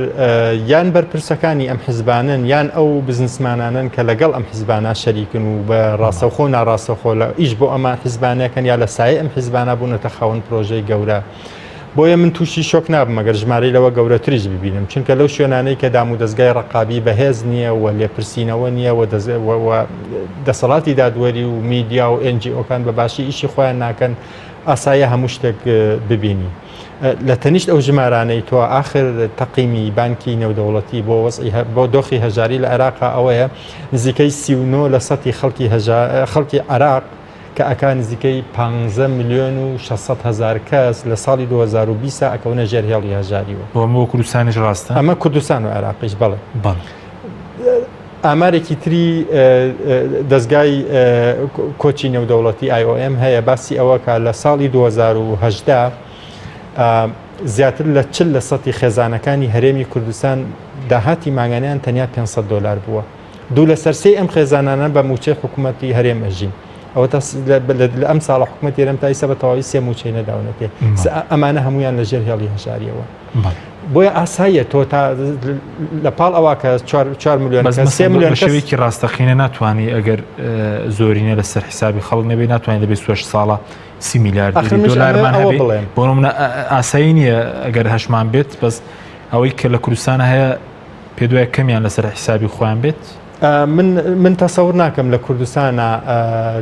یان بەرپرسەکانی ئەم حزبانن یان ئەو بزنسمانانن کە لەگەڵ ئەم حزبانە شەریکن و بە ڕاستەوخۆ ناڕاستەخۆ لە ئیش بۆ ئەمە حزبانەکەن یا لە سایە ئەم حزبانە بوونەتە خاوەن پرۆژەی گەورە. بۆیە من تووشی شۆک نابم ئەگەر ژمارەی لەوە گەورەتریش ببینم چونکە لەو شوێنانەی کە دام و دەزگای ڕقابی بەهێز نییە و لێپرسینەوە نییە و دەسەڵاتی دادوەری و میدیا و NGO کان بە باشی ئیشی خۆیان ناکەن ئاسایە هەموو شتێک ببینی. لە تەنیشت ئەو ژمارانەی تۆ ئاخر تەقیمی بانکی نێودەوڵەتی بۆ وەزعی بۆ دۆخی هەژاری لە عێراقا ئەوەیە نزیکەی 39 لە سەتی خەڵکی خەڵکی عێراق کە ئەکا نزیکەی 15 ملیۆن و 600 هەزار کەس لە ساڵی 2020 ئەکەونە ژێر هێڵی هەژاریەوە. بۆ ئەمە کوردستانیش ڕاستە؟ ئەمە کوردستان و عێراقیش بەڵێ. بەڵێ. ئامارێکی تری دەزگای کۆچی نێودەوڵەتی IOM هەیە باسی ئەوە کە لە ساڵی 2018 زیاتر لە 40 لە سەتی خێزانەکانی هەرێمی کوردستان داهاتی مانگانیان تەنیا 500 دلار بووە دوو لەسەر سێی ئەم خێزانانە بە موچەی حکوومەتی هەرێم ئەژین ئەوە تا لە ئەم ساڵە حکوومەتی هەرێم تا ئیستا بە تەواوی سێ موچەی نەداونەتێ ئەمانە هەمویان لەژێر هێڵی هەژاریەوە. بۆیە ئاساییە تۆ تا لە پاڵ ئەوە کە 4 میلیۆن سێ میلیۆن شێوەیەکی ڕاستەقینە ناتوانانی ئەگەر زۆرینە لەسەر حیسابی خەڵک نەبێ ناتوانێت لە 28 ساڵە سی میلیارد دلارمان هەبێ بۆ منە ئاسایی نییە ئەگەر هەشمان بێت بەس ئەوەی کە لە کوردستانە هەیە پێ دوای کەمیان لەسەر حیسابی خۆیان بێت من من تەسەور ناکەم لە کوردستانە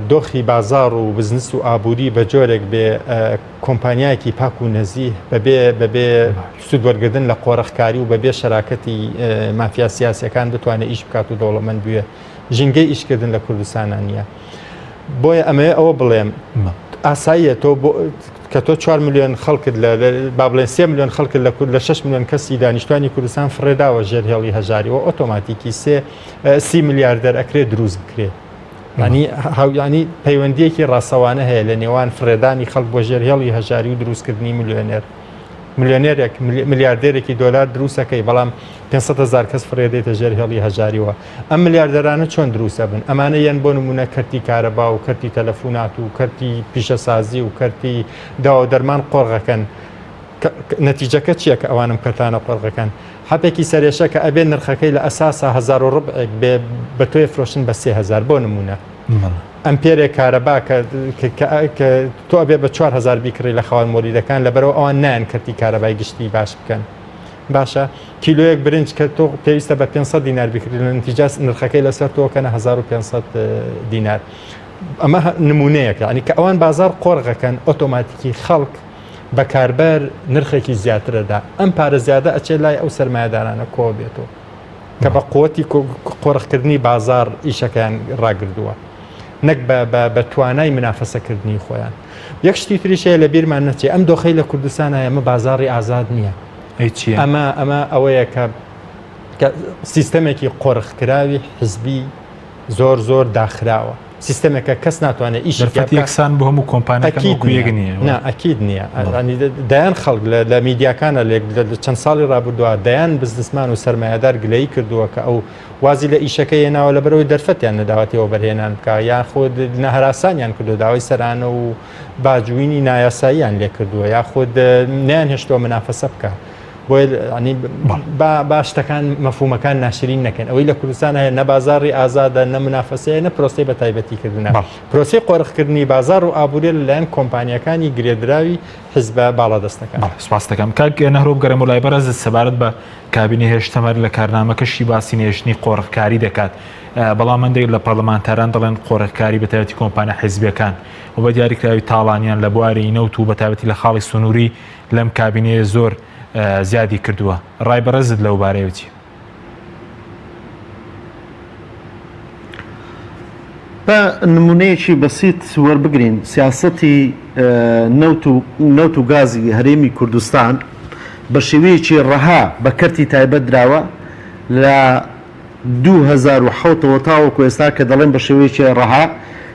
دۆخی بازار و بزنس و ئابووری بە جۆرێک بێ کۆمپانیایەکی پاک و نەزیه بەبێ بەبێ سوود وەرگردن لە قۆرخکاری و بەبێ شەراکەتی مافیا سیاسەکان بتوانێت ئیش بکات و دەوڵەمەند بوێ ژینگەی ئیشکردن لە کوردستانە نییە بۆیە ئەمەوێ ئەوە بڵێم ئاساییە تۆ کە تۆ 4 میلیۆن خەڵکت لە با بڵێن 3 میلیۆن خەڵکت لە کورد لە 6 میلیۆن کەسی دانیشتوانی کوردستان فڕێداوە ژێر هێڵی هەژاری و ئۆتۆماتیکی سێ سی ملیاردەر ئەکرێ دروست بکرێ. ینی هاویانی پەیوەندیەکی ڕاستەوانە هەیە لە نێوان فڕێدانی خەڵک بۆ ژێر هێڵی هەژاری و دروستکردنی ملیۆنێر. ملیۆنێرێک ملیاردێرێکی دۆلار دروستەکەی بەڵام 500 هزار کەس فڕێدەیتە ژێر هێڵی هەژاریەوە ئەم ملیاردەرانە چۆن دروستە بن ئەمانە یەن بۆ نمونە کەرتی کارەبا و کەرتی تەلەفونات و کەرتی پیشەسازی و کەرتی داوا و دەرمان قۆرغەکەن نەتیجەکە چییە کە ئەوانم کەرتانە قۆرغەکەن حەپێکی سەرێشە کە ئەبێ نرخەکەی لە ئەساسا هەزار و ڕبعێک بێ بە تۆی فرۆشن بە 3000 بۆ نمونە ئەمپێرێک کارەبا کە تۆ ئەبێ بە 4000 بیکڕی لە خاوەن مۆلیدەکان لەبەرەوە ئەوان نایەن کەرتی کارەبای گشتی باش بکەن باشە کیلۆیەک برنج کە تۆ پێویستە بە 500 دینار بکری لە نتیجاس نرخەکەی لەسەر تۆکەنە 1500 دینار ئەمە نمونەیەکە ینی کە ئەوان بازار قۆرغەکەن ئۆتۆماتیکی خەڵک بەکاربەر نرخێکی زیاترەدا ئەم پارە زیادە ئەچێت لای ئەو سەرمایەدارانە کۆ بێتەوە کە بە قوتی قۆرخکردنی بازار ئیشەکەیان ڕاگردووە نەک بە توانای منافەسەکردنی خۆیان یەک شتی تریش هەیە لە بیرمان نەچێ ئەم دۆخەی لە کوردستان هەیە ئەمە بازاڕی ئازاد نییە ئەمە ئەمە ئەوەیە کە کە سیستەمێکی قۆرخکراوی حزبی زۆر زۆر داخراوە. سیستەمێکە کەس ناتوانێت ئیشی تیا دەرفەتی بکا. یەکسان بۆ هەموو کۆمپانیاکان ئەکید وەکو یەک نییە. نییە. نا ئەکید نییە. یانی دەیان خەڵک لە لە میدیاکانە لە لە چەند ساڵی ڕابردووە دەیان بزنسمان و سەرمایەدار گلەیی کردووە کە ئەو وازی لە ئیشەکەی هێناوە لەبەرئەوەی دەرفەتیان نەداوەتێ وەبەرهێنان بکا یاخود نەهراسانیان کردووە داوای سەرانە و باجوینی نایاساییان لێ کردووە یاخود نەیانهێشتووە منافەسە بکا. بۆیە ینی با با شتەکان مەفهومەکان ناشرین نەکەن ئەوەی لە کوردستان هەیە نە بازاڕی ئازادە نە منافەسەیە نە پرۆسەی بە تایبەتیکردنە پرۆسەی قۆرخکردنی بازاڕ و ئابووریە لەلایەن کۆمپانیاکانی گرێدراوی حزبە باڵادەستەکان. بەڵێ سوپاست دەکەم کاک نەهرۆ بگەڕێمەوە لای بەڕێزت سەبارەت بە کابینەی هێشتەمەر لە کارنامەکەشی باسی نەهێشتنی قۆرخکاری دەکات بەڵام هەندێک لە پەرلەمانتاران دەڵێن قۆرخکاری بە تایبەتی کۆمپانیا حیزبیەکان و بە دیاریکراوی تاڵانیان لە بواری نەوت و بە تایبەتی لە خاڵی سنووری لەم کابینەیە زۆر زیادی کردووە ڕای بەڕێزت لەو بارەیەوە چیە؟ با نمونەیەکی بەسیت وەربگرین سیاسەتی نەوت و نەوت و گازی هەرێمی کوردستان بە شێوەیەکی ڕەها بە کەرتی تایبەت دراوە لە 2007 ەوە تاوەکو ئێستا کە دەڵێن بە شێوەیەکی ڕەها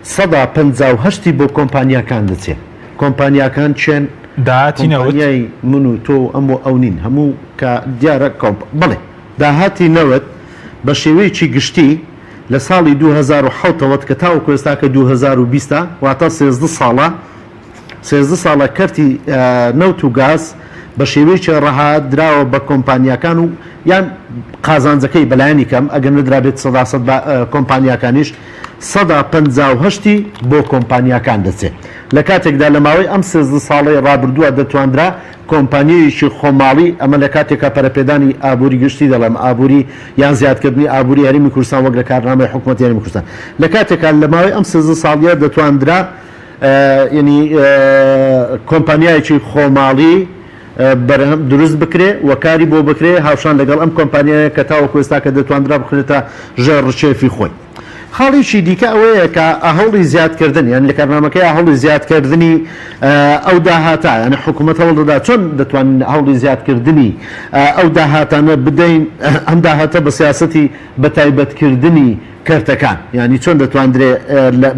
سەدا 58 بۆ کۆمپانیاکان دەچێت کۆمپانیاکان چێن داهاتی نەوت کۆمپانیای من و تۆ و ئەم و ئەو نین هەموو کە دیارە کۆمپ بەڵێ داهاتی نەوت بە شێوەیەکی گشتی لە ساڵی 2007 ەوە کە تاوەکو ئێستا کە 2020 ە واتە 13 ساڵە 13 ساڵە کەرتی نەوت و گاز بە شێوەیەکی ڕەها دراوە بە کۆمپانیاکان و یان قازانجەکەی بەلایەنی کەم ئەگەر نەدرابێت سەدا سەد بە کۆمپانیاکانیش 58% ی بۆ کۆمپانیاکان دەچێت لە کاتێکدا لە ماوەی ئەم 13 ساڵەی ڕابردووە دەتواندرا کۆمپانیەیەکی خۆماڵی، ئەمە لە کاتێکا پەرەپێدانی ئابووری گشتی دەڵێم ئابووری یان زیادکردنی ئابووری هەرێمی کوردستان وەک لە کارنامەی حکومەتی هەرێمی کوردستان لە کاتێکا لە ماوەی ئەم 13 ساڵیە دەتواندرا یەنی کۆمپانیایەکی خۆماڵی بەرهەم دروست بکرێ و کاری بۆ بکرێ هاوشان لەگەڵ ئەم کۆمپانیایە کە تاوەکو ئێستا کە دەتواندرا بخرێتە ژێر ڕکێفی خۆی. خاڵێکی دیکە ئەوەیە کە هەوڵی زیادکردن یان لە کارنامەکەی هەوڵی زیادکردنی ئەو داهاتە یعنی حکوومەت هەوڵ دەدا چۆن دەتوانین هەوڵی زیادکردنی ئەو داهاتانە بدەین ئەم داهاتە بە سیاسەتی بە تایبەتکردنی کەرتەکان یعنی چۆن دەتواندرێ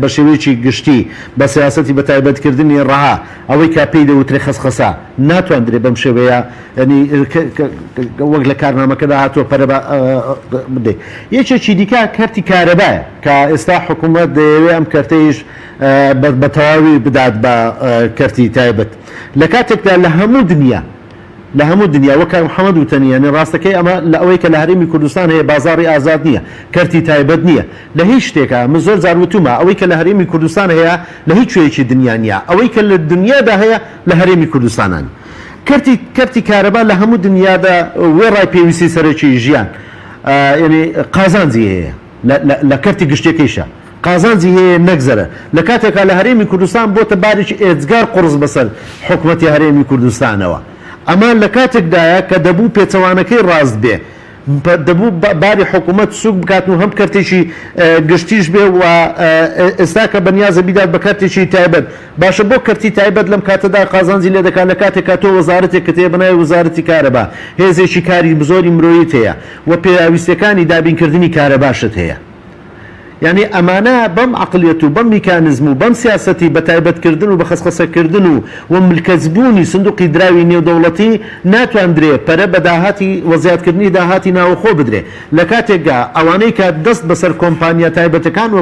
بە شێوەیەکی گشتی بە سیاسەتی بە تایبەتکردنی ڕەها ئەوەی کە پێی دەوترێ خەسخەسە ناتواندرێ بەم شێوەیە یانی وەک لە کارنامەکەدا هاتووە پەرە بە بدەیت. یەکێکی دیکە کەرتی کارەبایە کە ئێستا حکوومەت دەیەوێ ئەم کەرتەیش بە تەواوی بدات بە کەرتی تایبەت. لە کاتێکدا لە هەموو دنیا لە هەموو دنیا وەک کاک محەمەد وتەنی یانی ڕاستەکەی ئەمە لە ئەوەی کە لە هەرێمی کوردستان هەیە بازاڕی ئازاد نییە، کەرتی تایبەت نییە لە هیچ شتێکا من زۆر جار وتوومە ئەوەی کە لە هەرێمی کوردستان هەیە لە هیچ کوێیەکی دنیا نییە ئەوەی کە لە دنیادا هەیە لە هەرێمی کوردستانا نییە. کەرتی کەرتی کارەبا لە هەموو دنیادا وێڕای پێویستی سەرەکی ژیان یەنی قازانجی هەیە لە کەرتی گشتیەکەیشا قازانجی هەیە نەک زەرەر لە کاتێکا لە هەرێمی کوردستان بۆتە بارێکی ئێجگار قوڕس بەسەر حکومەتی هەرێمی کوردستانەوە ئەمە لە کاتێکدایە کە دەبوو پێچەوانەکەی ڕاست بێ دەبوو باری حکوومەت سووک بکات و هەم کەرتێکی گشتیش بێ و ئێستا کە بەنیازە بیدات بە کەرتێکی تایبەت باشە بۆ کەرتی تایبەت لەم کاتەدا قازانجی لێ دەکات لە کاتێکا تۆ وەزارەتێکت هەیە بە ناوی وەزارەتی کارەبا هێزێکی کاری زۆری مرۆیت هەیە و پێداویستیەکانی دابینکردنی کارەباشت هەیە. یانی ئەمانە بەم عەقڵیەت و بەم میکانزم و بەم سیاسەتی بە تایبەت کردن و بە خەسخەسە کردن و و ملکەچ بوونی سندوقی دراوی نێودەوڵەتی ناتواندرێ پەرە بە داهاتی و زیادکردنی داهاتی ناوەخۆ بدرێ لە کاتێکا ئەوانەی کە دەست بەسەر کۆمپانیا تایبەتەکان و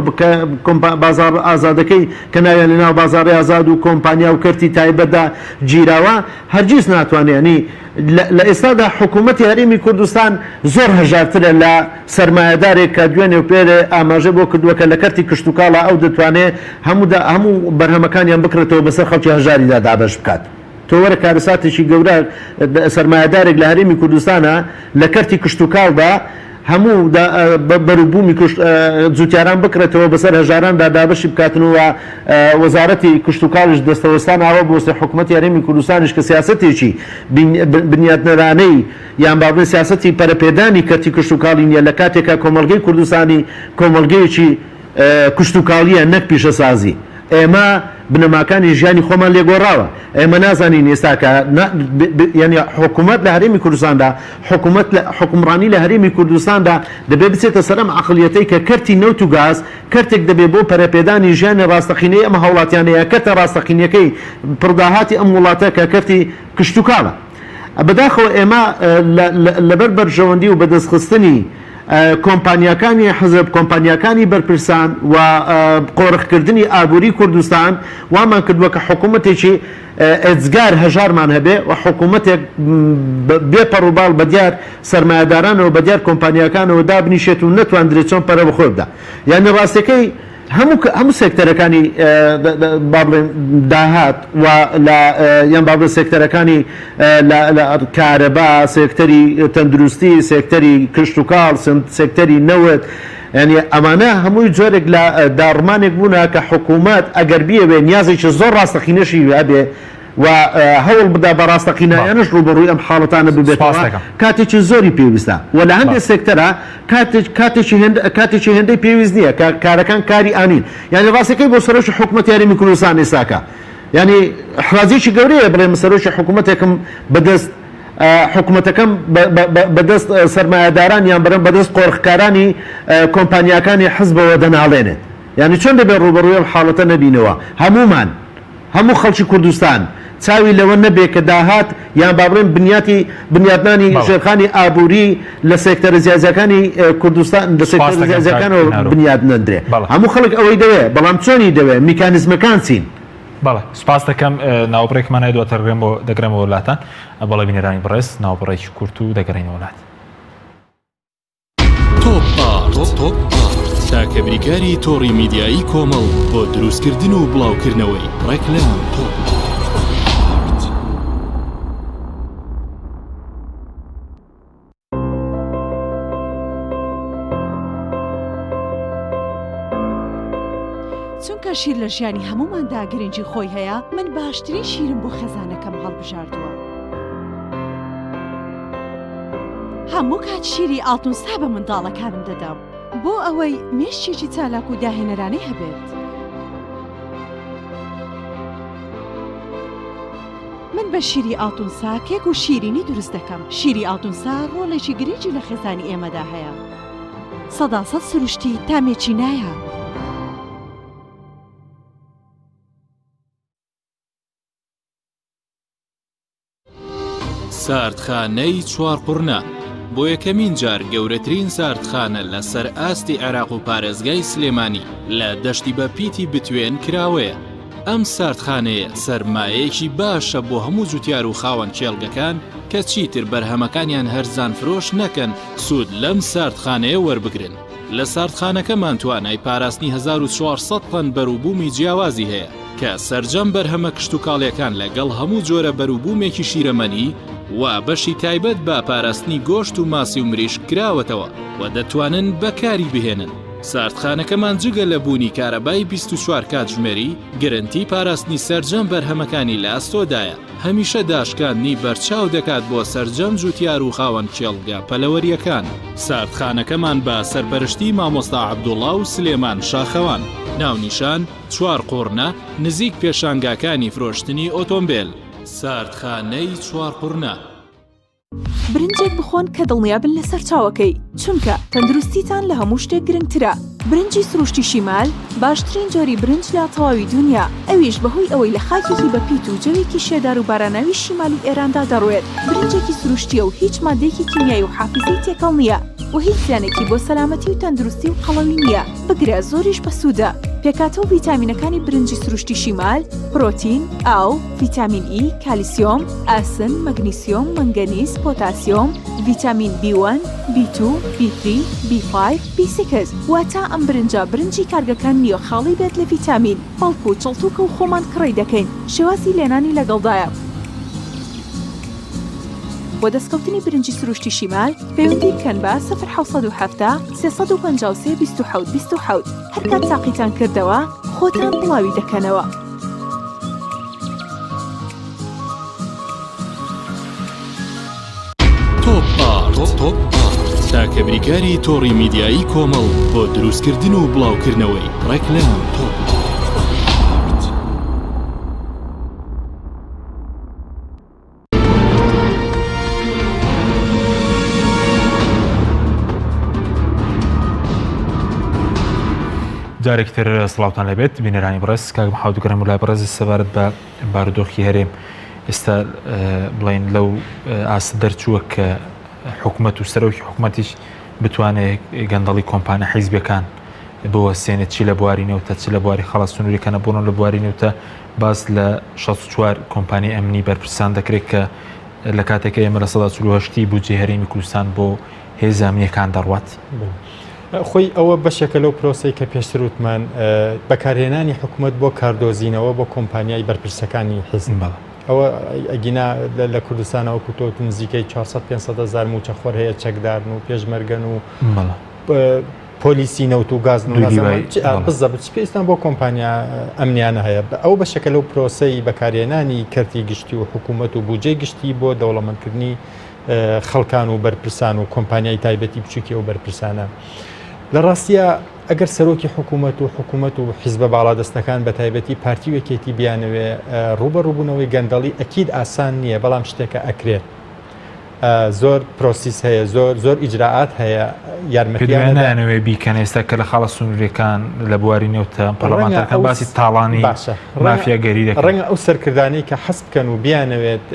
بازاڕ ئازادەکەی کە ناویان لە ناو بازاڕی ئازاد و کۆمپانیا و کەرتی تایبەتدا گیراوە هەرگیز ناتوانێ یانی لە ئێستادا حکوومەتی هەرێمی کوردستان زۆر هەژارترە لە سەرمایەدارێک کە دوێنێ و پێرێ ئاماژەی بۆ کردووە کە لە کەرتی کشتوکاڵا ئەو دەتوانێ هەموو هەموو بەرهەمەکانیان بکڕێتەوە بەسەر خەڵکی هەژاریدا دابەش بکات. تۆ وەرە کارەساتێکی گەورە سەرمایەدارێک لە هەرێمی کوردستانا لە کەرتی کشتوکاڵدا هەموو بەروبوومی جوتیاران بکڕێتەوە بەسەر هەژاراندا دابەشی بکاتن و وەزارەتی کشتوکاڵیش دەستەوەستان ئاوا بوەستێ حکومەتی هەرێمی کوردستانیش کە سیاسەتێکی بنیاتنەرانەی یان با بڵێین سیاسەتی پەرەپێدانی کەرتی کشتوکاڵی نییە لە کاتێکا کۆمەڵگەی کوردستانی کۆمەڵگەیەکی کشتوکاڵییە نەک پیشەسازی. ئێمە بنەماکانی ژیانی خۆمان لێ گۆڕاوە. ئێمە نازانین ئێستا کە یانی حکوومەت لە هەرێمی کوردستاندا، حکوومەت لە حوکمڕانی لە هەرێمی کوردستاندا دەبێ بچێتە سەر ئەم عەقڵیەتەی کە کەرتی نەوت و گاز کەرتێک دەبێ بۆ پەرەپێدانی ژیانی ڕاستەقینەی ئەم هاوڵاتیانە یا کەرتە ڕاستەقینەکەی پڕداهاتی ئەم وڵاتە کە کەرتی کشتوکاڵە. بەداخەوە ئێمە لەبەر بەرژەوەندی و بەدەستخستنی کۆمپانیاکانی حزب، کۆمپانیاکانی بەرپرسان و قۆرخکردنی ئابووری کوردستان وامان کردووە کە حکوومەتێکی ئێجگار هەژارمان هەبێ و حکوومەتێک بێ پەڕوباڵ بەدیار سەرمایەدارانەوە بەدیار کۆمپانیاکانەوە دابنیشێت و نەتواندرێت چۆن پەرە بەخۆی بدا. یانی ڕاستیەکەی هەموو هەموو سێکتەرەکانی با بڵێن داهات و لە یان با بڵێن سێکتەرەکانی لە لە کارەبا، سێکتەری تەندروستی، سێکتەری کشتوکاڵ، سێکتەری نەوت، یانی ئەمانە هەمووی جۆرێک لە داڕمانێک بوونە کە حکوومەت ئەگەر بیەوێ نیازێکی زۆر ڕاستەقینەشی هەبێ و هەوڵ بدا بە ڕاستەقینایانەش ڕووبەڕووی ئەم حاڵەتانە ببێتەوە کاتێکی زۆری پێویستە و لە هەندێک سێکتەرا کاتێکی هێندە کاتێکی هێندەی پێویست نییە کە کارەکان کاری ئانین یانی ڕاستەکەی بۆ سەرۆکی حکومەتی هەرێمی کوردستان ئێستاکە یانی ئیحراجێکی گەورەیە بڵێ من سەرۆکی حکومەتێکم بەدەست حکومەتەکەم بەدەست سەرمایەداران یان بەرم بەدەست قۆرخکارانی کۆمپانیاکانی حزبەوە دەناڵێنێت یانی چۆن دەبێت ڕووبەڕووی ئەم حاڵەتە نەبینەوە هەموومان هەموو خەڵکی کوردستان چاوی لەوە نەبێ کە داهات یان با بڵێین بنیاتی بنیاتنانی بەڵێ. ژێرخانی ئابووری لە سێکتەرە جیاجیاکانی کوردستان لە سوپاست سێکتەرە دەکەم کاک جیاجیاکانەوە نارۆ. بنیات نەندرێ. بەڵێ. هەموو خەڵک ئەوەی دەوێ، بەڵام چۆنی دەوێ، میکانیزمەکان چین؟ بەڵێ سوپاست دەکەم. ناوبڕێکمان هەیە دواتر دەگەڕێمەوە لاتان. بەڵێ بینەرانی بەڕێز ناوبڕێکی کورت و دەگەڕێینەوە لات. تۆپ ئارت تاکە بریکاری تۆڕی میدیایی کۆمەڵ بۆ دروستکردن و بڵاوکردنەوەی ڕێکلام. تۆپ ئارت. چونکە شیر لە ژیانی هەمووماندا گرنگی خۆی هەیە، من باشترین شیرم بۆ خێزانەکەم هەڵبژاردووە. هەموو کات شیری ئاڵتونسا بە منداڵەکانم دەدەم بۆ ئەوەی مێشکێکی چالاک و داهێنەرانەی هەبێت. من بە شیری ئاڵتونسا کێک و شیرینی دروست دەکەم. شیری ئاڵتونسا ڕۆڵێکی گرنگی لە خێزانی ئێمەدا هەیە. سەداسەد سروشتی تامێکی نایاب. ساردخانەی چوارقوڕنە بۆ یەکەمین جار گەورەترین ساردخانە لە سەر ئاستی عێراق و پارێزگای سلێمانی لە دەشتی بە پیتی بتوێن کراوەیە. ئەم ساردخانەیە سەرمایەیەکی باشە بۆ هەموو جوتیار و خاوەن کێڵگەکان کە چیتر بەرهەمەکانیان هەرزان فرۆش نەکەن سوود لەم ساردخانەیە وەربگرن. لە ساردخانەکەمان توانای پاراستنی 1400 تەن بەروبوومی جیاوازی هەیە کە سەرجەم بەرهەمە کشتوکاڵیەکان لەگەڵ هەموو جۆرە بەروبوومێکی شیرەمەنی و بەشی تایبەت بە پاراستنی گۆشت و ماسی و مریشک کراوەتەوە و دەتوانن بەکاری بهێنن. ساردخانەکەمان جگە لە بوونی کارەبای 24 کاتژمێری، گرنتی پاراستنی سەرجەم بەرهەمەکانی لە ئەستۆدایە، هەمیشە داشکاندنی بەرچاو دەکات بۆ سەرجەم جوتیار و خاوەن کێڵگە پەلەوەرییەکان. ساردخانەکەمان بە سەرپەرشتی مامۆستا عەبدوڵا و سلێمان شاخەوان. ناونیشان، چوارقوڕنە، نزیک پێشانگاکانی فرۆشتنی ئۆتۆمبێل. ساردخانەی چوارقوڕنە. برنجێک بخۆن کە دڵنیابن لە سەرچاوەکەی، چونکە تەندروستیتان لە هەموو شتێک گرنگترە. برنجی سروشتی شیمال باشترین جۆری برنج لە تەواوی دونیا، ئەویش بەهۆی ئەوەی لە خاکێکی بەپیت و جەوێکی شێدار و باراناوی شیمالی ئێراندا دەڕوێت، برنجێکی سروشتییە و هیچ ماددەیەکی کیمیایی و حافیزەی تێکەڵ نییە و هیچ زیانێکی بۆ سەلامەتی و تەندروستی و قەڵەوی نییە، بگرە زۆریش بەسوودە. پێکهاتە و ڤیتامینەکانی برنجی سروشتی شیمال، پرۆتین، ئاو، ڤیتامین ئی، کالیسیۆم، ئاسن، مەگنیسیۆم، مەنگەنیز، پۆتاسیۆم، ڤیتامین بی وەن، بی توو، بی ثری، بی فایڤ، بی سیکس، واتە ئەم برنجە برنجی کارگەکان نییە خاڵی بێت لە ڤیتامین، بەڵکو چڵتوکە و خۆمان کڕی دەکەین، شێوازی لێنانی لەگەڵدایە. بۆ دەستکەوتنی برنجی سروشتی شیمال پەیوەندی بکەن بە، سفر 770 353 27 27، هەرکات تاقیتان کردەوە خۆتان بڵاوی دەکەنەوە. تۆپ ئارت تاکە بریکاری تۆڕی میدیایی کۆمەڵ بۆ دروستکردن و بڵاوکردنەوەی ڕێکلام. تۆپ ئارت. جارێکی تر سڵاوتان لێبێت بینەرانی بەڕێز کاک محەممەد گەرم و لای بەڕێز سەبارەت بە بارودۆخی هەرێم ئێستا بڵین لەو ئاست دەرچووە کە حکومەت و سەرۆکی حکومەتیش بتوانێت گەندەڵی کۆمپانیا حیزبەکان بوەسێنێت چی لە بواری نەوتە چ لە بواری خەڵە سنووریەکانە بۆنە لە بواری نەوتە باس لە 64 کۆمپانی ئەمنی بەرپرسان دەکرێت کە لە کاتێکە ئێمە لە 1940 بودجەی هەرێمی کوردستان بۆ هێزە ئەمنیەکان دەڕوات. خۆی ئەوە بەشێکە لەو پرۆسەی کە پێشتر وتمان بەکارهێنانی حکوومەت بۆ کاردۆزینەوە بۆ کۆمپانیای بەرپرسەکانی حیزب. ئەوە ئەگینا لە کوردستانەوە کوتۆت نزیکەی 400 500 هزار موچەخۆر هەیە چەکدارن و پێشمەرگەن و پۆلیسی نەوت و گاز بزەبت چ پێویستان بۆ کۆمپانیا ئەمنیانە هەیە ئەو بەشێکە لەو پرۆسەی بەکارهێنانی کەرتی گشتی و حکوومەت و بودجەی گشتی بۆ دەوڵەمەندکردنی خەڵکان و بەرپرسان و کۆمپانیای تایبەتی بچووکی ئەو بەرپرسانە. لە ڕاستیە ئەگەر سەرۆکی حکوومەت و حکوومەت و حیزبە باڵادەستەکان بە تایبەتی پارتی و یەکێتی بیانەوێ ڕووبەڕووبوونەوەی گەندەڵی ئەکید ئاسان نییە بەڵام شتێکە ئەکرێت. زۆر پرۆسیس هەیە زۆر زۆر ئیجرائات هەیە یارمەتیان نایانەوێ بیکەن ئێستا کە لە خاڵە سنووریەکان لە بواری نەوتە پەرلەمانتارەکان باسی تاڵانی باشە مافیاگەری دەکەن. ڕەنگە ئەو سەرکردانەی کە حەز بکەن و بیانەوێت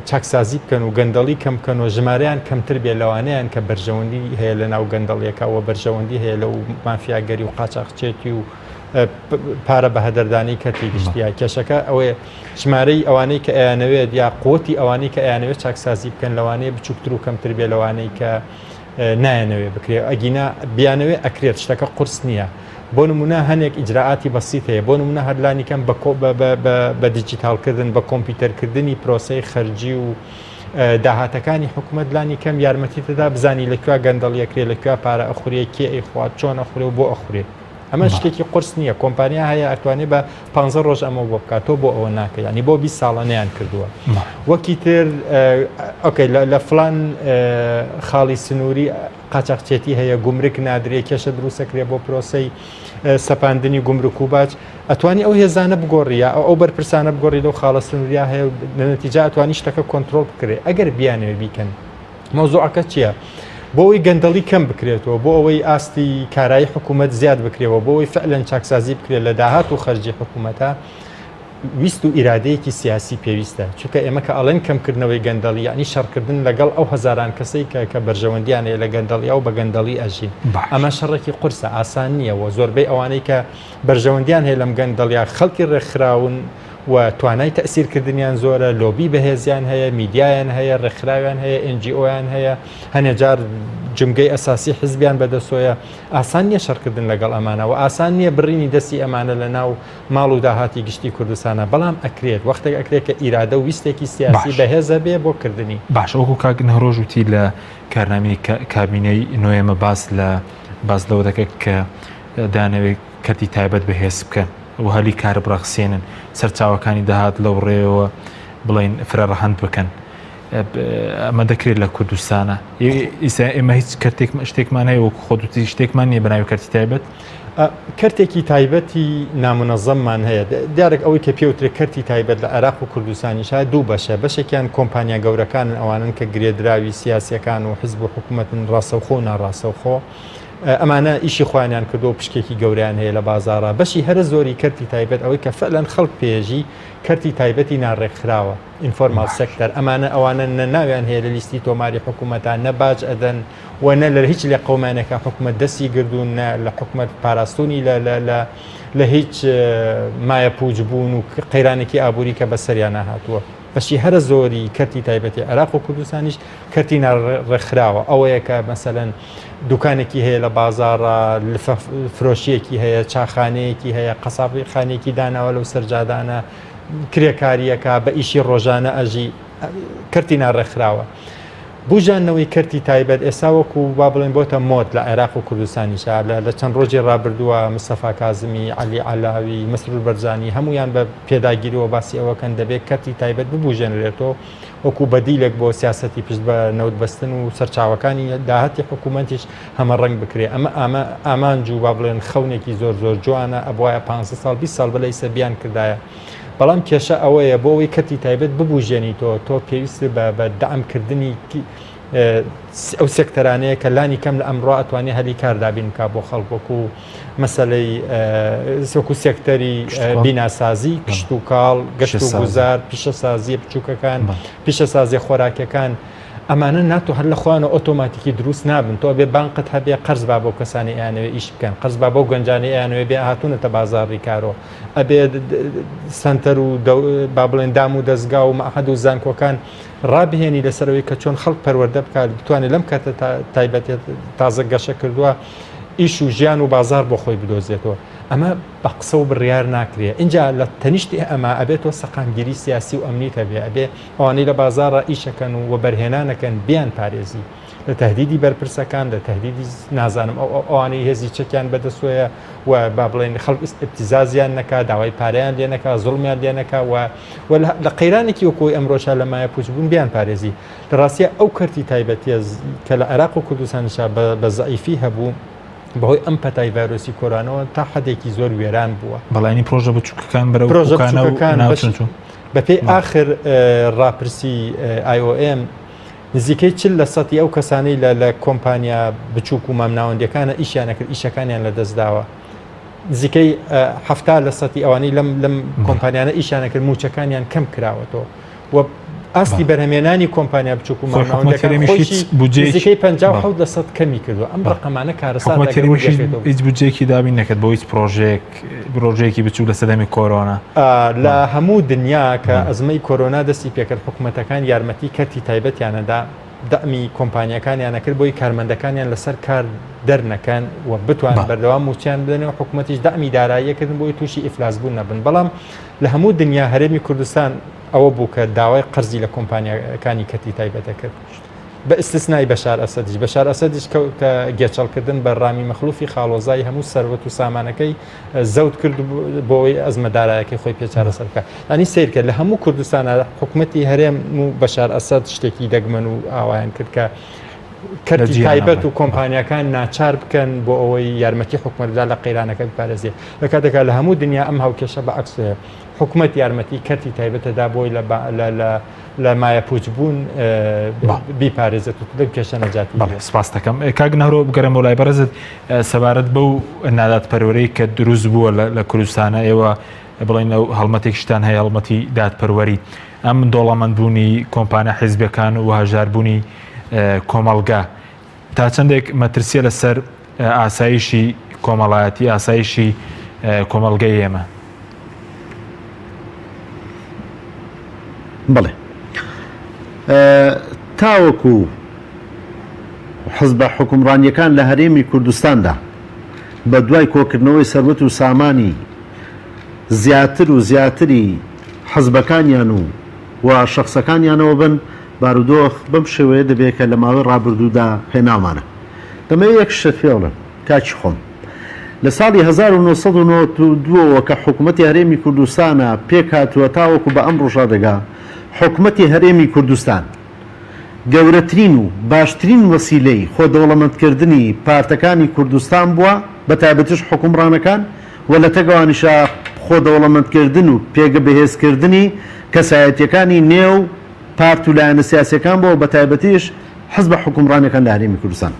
چاکسازی بکەن و گەندەڵی کەم بکەن و ژمارەیان کەمتر بێ لەوانەیان کە بەرژەوەندی هەیە لە ناو گەندەڵیەکە و بەرژەوەندی هەیە لەو مافیاگەری و قاچاخچێتی و پارە بە هەدەردانی کەرتی گشتیە کێشەکە ئەوەیە ژمارەی ئەوانەی کە ئەیانەوێت یا قوتی ئەوانەی کە ئەیانەوێت چاکسازی بکەن لەوانەیە بچووکتر و کەمتر بێ لەوانەی کە نایانەوێ بکرێ ئەگینا بیانەوێ ئەکرێت شتەکە قورس نییە بۆ نمونە هەنێک ئیجرائاتی بەسیت هەیە بۆ نمونە هەر لانی کەم بە دیجیتاڵکردن بە کۆمپیوتەرکردنی پرۆسەی خەرجی و داهاتەکانی حکوومەت لانی کەم یارمەتی تدا بزانی لە کوێ گەندەڵیەکرێ لە کوێ پارە ئەخورێ کێ ئەیخوات چۆن ئەخورێ و بۆ ئەخورێ ئەمە شتێکی قورس نییە کۆمپانیا هەیە ئەتوانێت بە پ ڕۆژ ئەمە بۆ بکات تۆ بۆ ئەوە ناکە ینی بۆ 20 ساڵە نیان کردووە وەکی تر okay لە فلان خاڵی سنووری قاچاخچێتی هەیە گومرک نادرێ کێشە دروستەکرێ بۆ پرۆسەی سەپاندنی گومرک و باج ئەتوانی ئەو هێزانە بگۆڕی یا ئەو بەرپرسانە بگۆڕی لەو خاڵە سنووریا هەیە و لە نەتیجە ئەتوانی شتەکە کۆنترۆڵ بکرێ ئەگەر بیانەوێ بیکەن مەوزوعەکە چییە؟ بۆ ئەوەی گەندەڵی کەم بکرێتەوە بۆ ئەوەی ئاستی کارایی حکوومەت زیاد بکرێەوە بۆ ئەوەی فعلەن چاکسازی بکرێت لە داهات و خەرجی حکوومەتە ویست و ئیرادەیەکی سیاسی پێویستە، چونکە ئێمە کە ئەڵێن کەمکردنەوەی گەندەڵی یەعنی شەڕکردن لەگەڵ ئەو هەزاران کەسەی کە کە بەرژەوەندیان هەیە لە گەندەڵیا و بە گەندەڵی ئەژین. ئەمە شەڕێکی قورسە، ئاسان نییە و زۆربەی ئەوانەی کە بەرژەوەندیان هەیە لەم گەندەڵیا خەڵکی ڕێکخراون و توانای تەئسیرکردنیان زۆرە، لۆبی بەهێزیان هەیە، میدیایان هەیە، ڕێکخراویان هەیە، NGO یان هەیە، هەنێ جار جومگەی ئەساسی حزبیان بەدەستۆیە. ئاسان نییە شەڕکردن لەگەڵ ئەمانە و ئاسان نییە بڕینی دەستی ئەمانە لەناو ماڵ و داهاتی گشتی کوردستانە، بەڵام ئەکرێت، وەختێک ئەکرێت کە ئیرادە و ویستێکی سیاسی باش. بەهێز هەبێ بۆ کردنی. باشە وەکو کاک نەهرۆژ وتی لە کارنامەی کابینەی نۆیەمە باس لە باس لەوە دەکات کە دەیانەوێت کەرتی تایبەت بەهێز بکەن و هەلی کار بڕەخسێنن، سەرچاوەکانی داهات لەو ڕێیەوە بڵێین فرە ڕەهەند بکەن. ئەمە دەکرێت لە کوردستانە ئیسا ئێمە هیچ کەرتێک شتێکمان هەیە وەکو خۆت وتی شتێکمان نییە بە ناوی کەرتی تایبەت کەرتێکی تایبەتی نامنەزەممان هەیە دیارێک ئەوەی کە پێوترێ کەرتی تایبەت لە عێراق و کوردستانیشا دوو بەشە بەشێکیان کۆمپانیا گەورەکانن ئەوانن کە گرێدراوی سیاسیەکان و حزب و حکوومەتن ڕاستەوخۆ و ناڕاستەوخۆ ئەمانە ئیشی خۆیانیان کردو و پشکێکی گەوریان هەیە لە بازاڕا بەشی هەرە زۆری کەرتی تایبەت ئەوەی کە فعلەن خەڵک پێژی کەرتی تایبەتی ناڕێکخراوە informal sector، ئەمانە ئەوانەن نە ناویان هەیە لە لیستی تۆماری حکوومەتا، نە باج ئەدەن و نە لە هیچ لێقەومانێکا حکوومەت دەستی گردوون، نە لە حکوومەت پاراستوونی لە لە لە لە هیچ مایەپووچ بوون و قەیرانێکی ئابووری کە بەسەریانا هاتووە. بەشی هەرە زۆری کەرتی تایبەتی عێراق و کوردستانیش کەرتی ناڕێکخراوە، ئەوەیە کە مەسەلەن دوکانێکی هەیە لە بازاڕا، لفە فرۆشییەکی هەیە، چاخانەیەکی هەیە، قەسابخانەیەکی داناوە لەو سەرجادانە، کرێکارییەکە بە ئیشی ڕۆژانە ئەژی، کەرتی ناڕێکخراوە. بوژاندنەوەی کەرتی تایبەت ئێستا وەکو با بڵێن بۆتە مۆد لە عێراق و کوردستانیشا لە چەند ڕۆژی ڕابردووە مستەفا کازمی، عەلی عەلاوی، مەسرور بەرزانی هەموویان بە پێداگیریەوە باسی ئەوەکەن دەبێت کەرتی تایبەت ببوژێنرێتەوە وەکو بەدیلێک بۆ سیاسەتی پشت بە نەوت بەستن و سەرچاوەکانی داهاتی حکوومەتیش هەمەڕەنگ بکرێ ئەمە ئامە ئامانج و با بڵێن خەونێکی زۆر زۆر جوانە ئەبوایە پ ساڵ 20 ساڵ بەلە ئیسە بیان کردایە بەڵام کێشە ئەوەیە بۆ ئەوەی کەرتی تایبەت ببوژێنیتەوە تۆ پێویست بە بە دەعم کردنی. ئەو سێکتەرانەیە کە لانی کەم لە ئەمڕۆ ئەتوانێ هەلی کار دابین بکا بۆ خەڵک وەکو مەسەلەی وەکو سێکتەری بیناسازی کشتوکاڵ گەشت و گوزار پیشەسازیە بچووکەکان پیشەسازیە خۆراکیەکان ئەمانە ناتۆ هەر لە خۆیانەوە ئۆتۆماتیکی دروست نابن تۆ بێ بانقت هەبێ قەرز با بۆ کەسانی ئەیانەوێ ئیش بکەن قەرز با بۆ گەنجانی ئەیانەوێ بێ هاتوونەتە بازاڕی کارۆ ئەبێ سەنتەر و با بڵێن دام و دەزگا و مەعهەد و زانکۆکان ڕابهێنی لەسەر ئەوەی کە چۆن خەڵک پەروەردە بکات بتوانێت لەم کەرتە تایبەتێت تازە گەشە کردووە ئیش و ژیان و بازار بۆ خۆی بدۆزێتەوە ئەمە بە قسە و بڕیار ناکرێ اینجا لە تەنیشتی ئەمە ئەبێت تۆ سەقامگیری سیاسی و ئەمنیت هەبێ ئەبێ ئەوانەی لە بازاڕە ئیشەکەن و وەبەرهێنانەکەن بیان پارێزی لە تهدیدی بەرپرسەکان لە تهدیدی نازانم ئەو ئەوانەی هێزی چەکیان بەدەستۆیە و با بڵێن خەڵک ئیبتیزازیان نەکا داوای پارەیان لێ نەکا زوڵمیان لێ نەکا و و لە قەیرانێکی وەکۆی ئەمڕۆشا لە مایە پوچبوون بیان پارێزی لە ڕاستیە ئەو کەرتی تایبەتیە کە لە عێراق و کوردستانیشا بە زەعیفی هەبوو بەهۆی ئەم پەتای ڤایرۆسی کۆرانەوە تا حدێکی زۆر وێران بووە. بەڵێنی پرۆژە بچووکەکان بەرەو پرۆژە بچووکەکان ناوچون چوون. بەپێی ئاخر ڕاپرسی IOM نزیکەی 40 لە سەتی ئەو کەسانەی لە لە کۆمپانیا بچووک و مامناوەندیەکانە ئیشیان ئەکرد ئیشەکانیان لەدەستداوە نزیکەی 70 لە سەتی ئەوانەی لەم لەم کۆمپانیانە ئیشیان ئەکرد مووچەکانیان کەم کراوەتەوە و ئاستی بەرهەمێنانی کۆمپانیا بچووک و مامناوەندەکان خۆشی نزیکەی 57 لە سەد کەمی کردووە ئەم ڕقەمانە کارەساتە هیچ بودجەیەکی دابین نەکرد بۆ هیچ پرۆژەیەک پرۆژەیەکی بچووک لە سەردەمی کۆرۆنا. لە هەموو دنیا کە ئەزمەی کۆرۆنا دەستی پێکرد حکومەتەکان یارمەتی کەرتی تایبەتیان ئەدا دەعمی کۆمپانیاکانیان ئەکرد بۆی کارمەندەکانیان لەسەر کار دەرنەکەن و بتوانن بەردەوام مووچەیان بدەن و حکومەتیش دەعمی داراییە کردن بۆی تووشی ئیفلاس بوون نەبن بەڵام لە هەموو دنیا هەرێمی کوردستان ئەوە بوو کە داوای قەرزی لە کۆمپانیاکانی کەرتی تایبەتە کرد. بە ئیستسنای بەشار ئەسەدیش، بەشار ئەسەدیش کەوتە گێچەڵکردن بە ڕامی مەخلوفی خاڵۆزای هەموو سەروەت و سامانەکەی زەوت کرد بۆ ئەوەی ئەزمە دارایەکەی خۆی پێ چارەسەر بکات. یانی سەیرکە لە هەموو کوردستانا حکومەتی هەرێم و بەشار ئەسەد شتێکی دەگمەن و ئاوایان کرد کە کەرتی تایبەت و کۆمپانیاکان ناچار بکەن بۆ ئەوەی یارمەتی حکومەت بدا لە قەیرانەکە بپارێزێ. لە کاتێکا لە هەموو دنیا ئەم هاوکێشە بە عەکس هەیە. حکومەت یارمەتی کەرتی تایبەتە دا بۆی لە لە لە مایەپووچبوون بیپارێزێت و لەم کێشە نەجاتی بەڵێ سپاس دەکەم کاک نەهرۆ بگەرەمەوە لای بەڕێزت سەبارەت بەو نادادپەروەرەی کە دروست بووە لە کوردستانە ئێوە بڵێن ئەو هەڵمەتێکشتان هەیە هەڵمەتی دادپەروەری ئەم دۆڵەمەندبوونی کۆمپانیا حیزبەکان و هەژاربوونی کۆمەڵگا تا چەندێک مەترسیە لەسەر ئاسایشی کۆمەڵایەتی ئاسایشی کۆمەڵگەی ئێمە؟ بەڵێ تاوەکو حزبە حکومڕانیەکان لە هەرێمی کوردستاندا بە دوای کۆکردنەوەی سەروەت و سامانی زیاتر و زیاتری حزبەکانیان و و شەخسەکانیانەوە بن بارودۆخ بەم شێوەیە دەبێت کە لە ماوەی ڕابردوودا هێناومانە. دەمەوێت یەک شتت پێ بڵێم کاکی خۆم. لە ساڵی 1992 ەوە کە حکومەتی هەرێمی کوردستانە پێکهاتووە تاوەکو بە ئەمڕۆشا دەگا، حکومەتی هەرێمی کوردستان گەورەترین و باشترین وەسیلەی خۆ دەوڵەمەندکردنی پارتەکانی کوردستان بووە بەتایبەتیش حوکمڕانەکان و لەتەک ئەوانیشا خۆ دەوڵەمەندکردن و پێگە بەهێزکردنی کەسایەتیەکانی نێو پارت و لایەنە سیاسیەکان بووە و بەتایبەتیش حزبە حوکمڕانەکان لە هەرێمی کوردستان.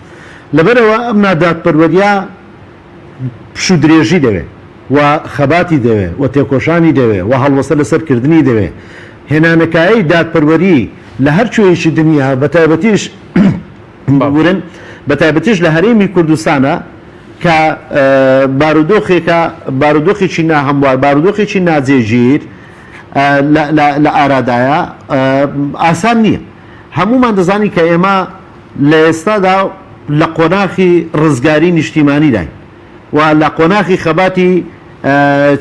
لەبەرئەوە ئەم نادادپەروەریە پشوو درێژی دەوێ و خەباتی دەوێ و تێکۆشانی دەوێ و هەڵوەستە لەسەر کردنی دەوێ. هێنانەکایەی دادپەروەری لە هەر کوێیەکی دنیا بەتایبەتیش ببورن بەتایبەتیش لە هەرێمی کوردستانە کە بارودۆخێکە بارودۆخێکی ناهەموار بارودۆخێکی ناجێگیر لە ئارادایە ئاسان نییە. هەموومان دەزانین کە ئێمە لە ئێستادا لە قۆناخی ڕزگاری نیشتیمانیداین و لە قۆناخی خەباتی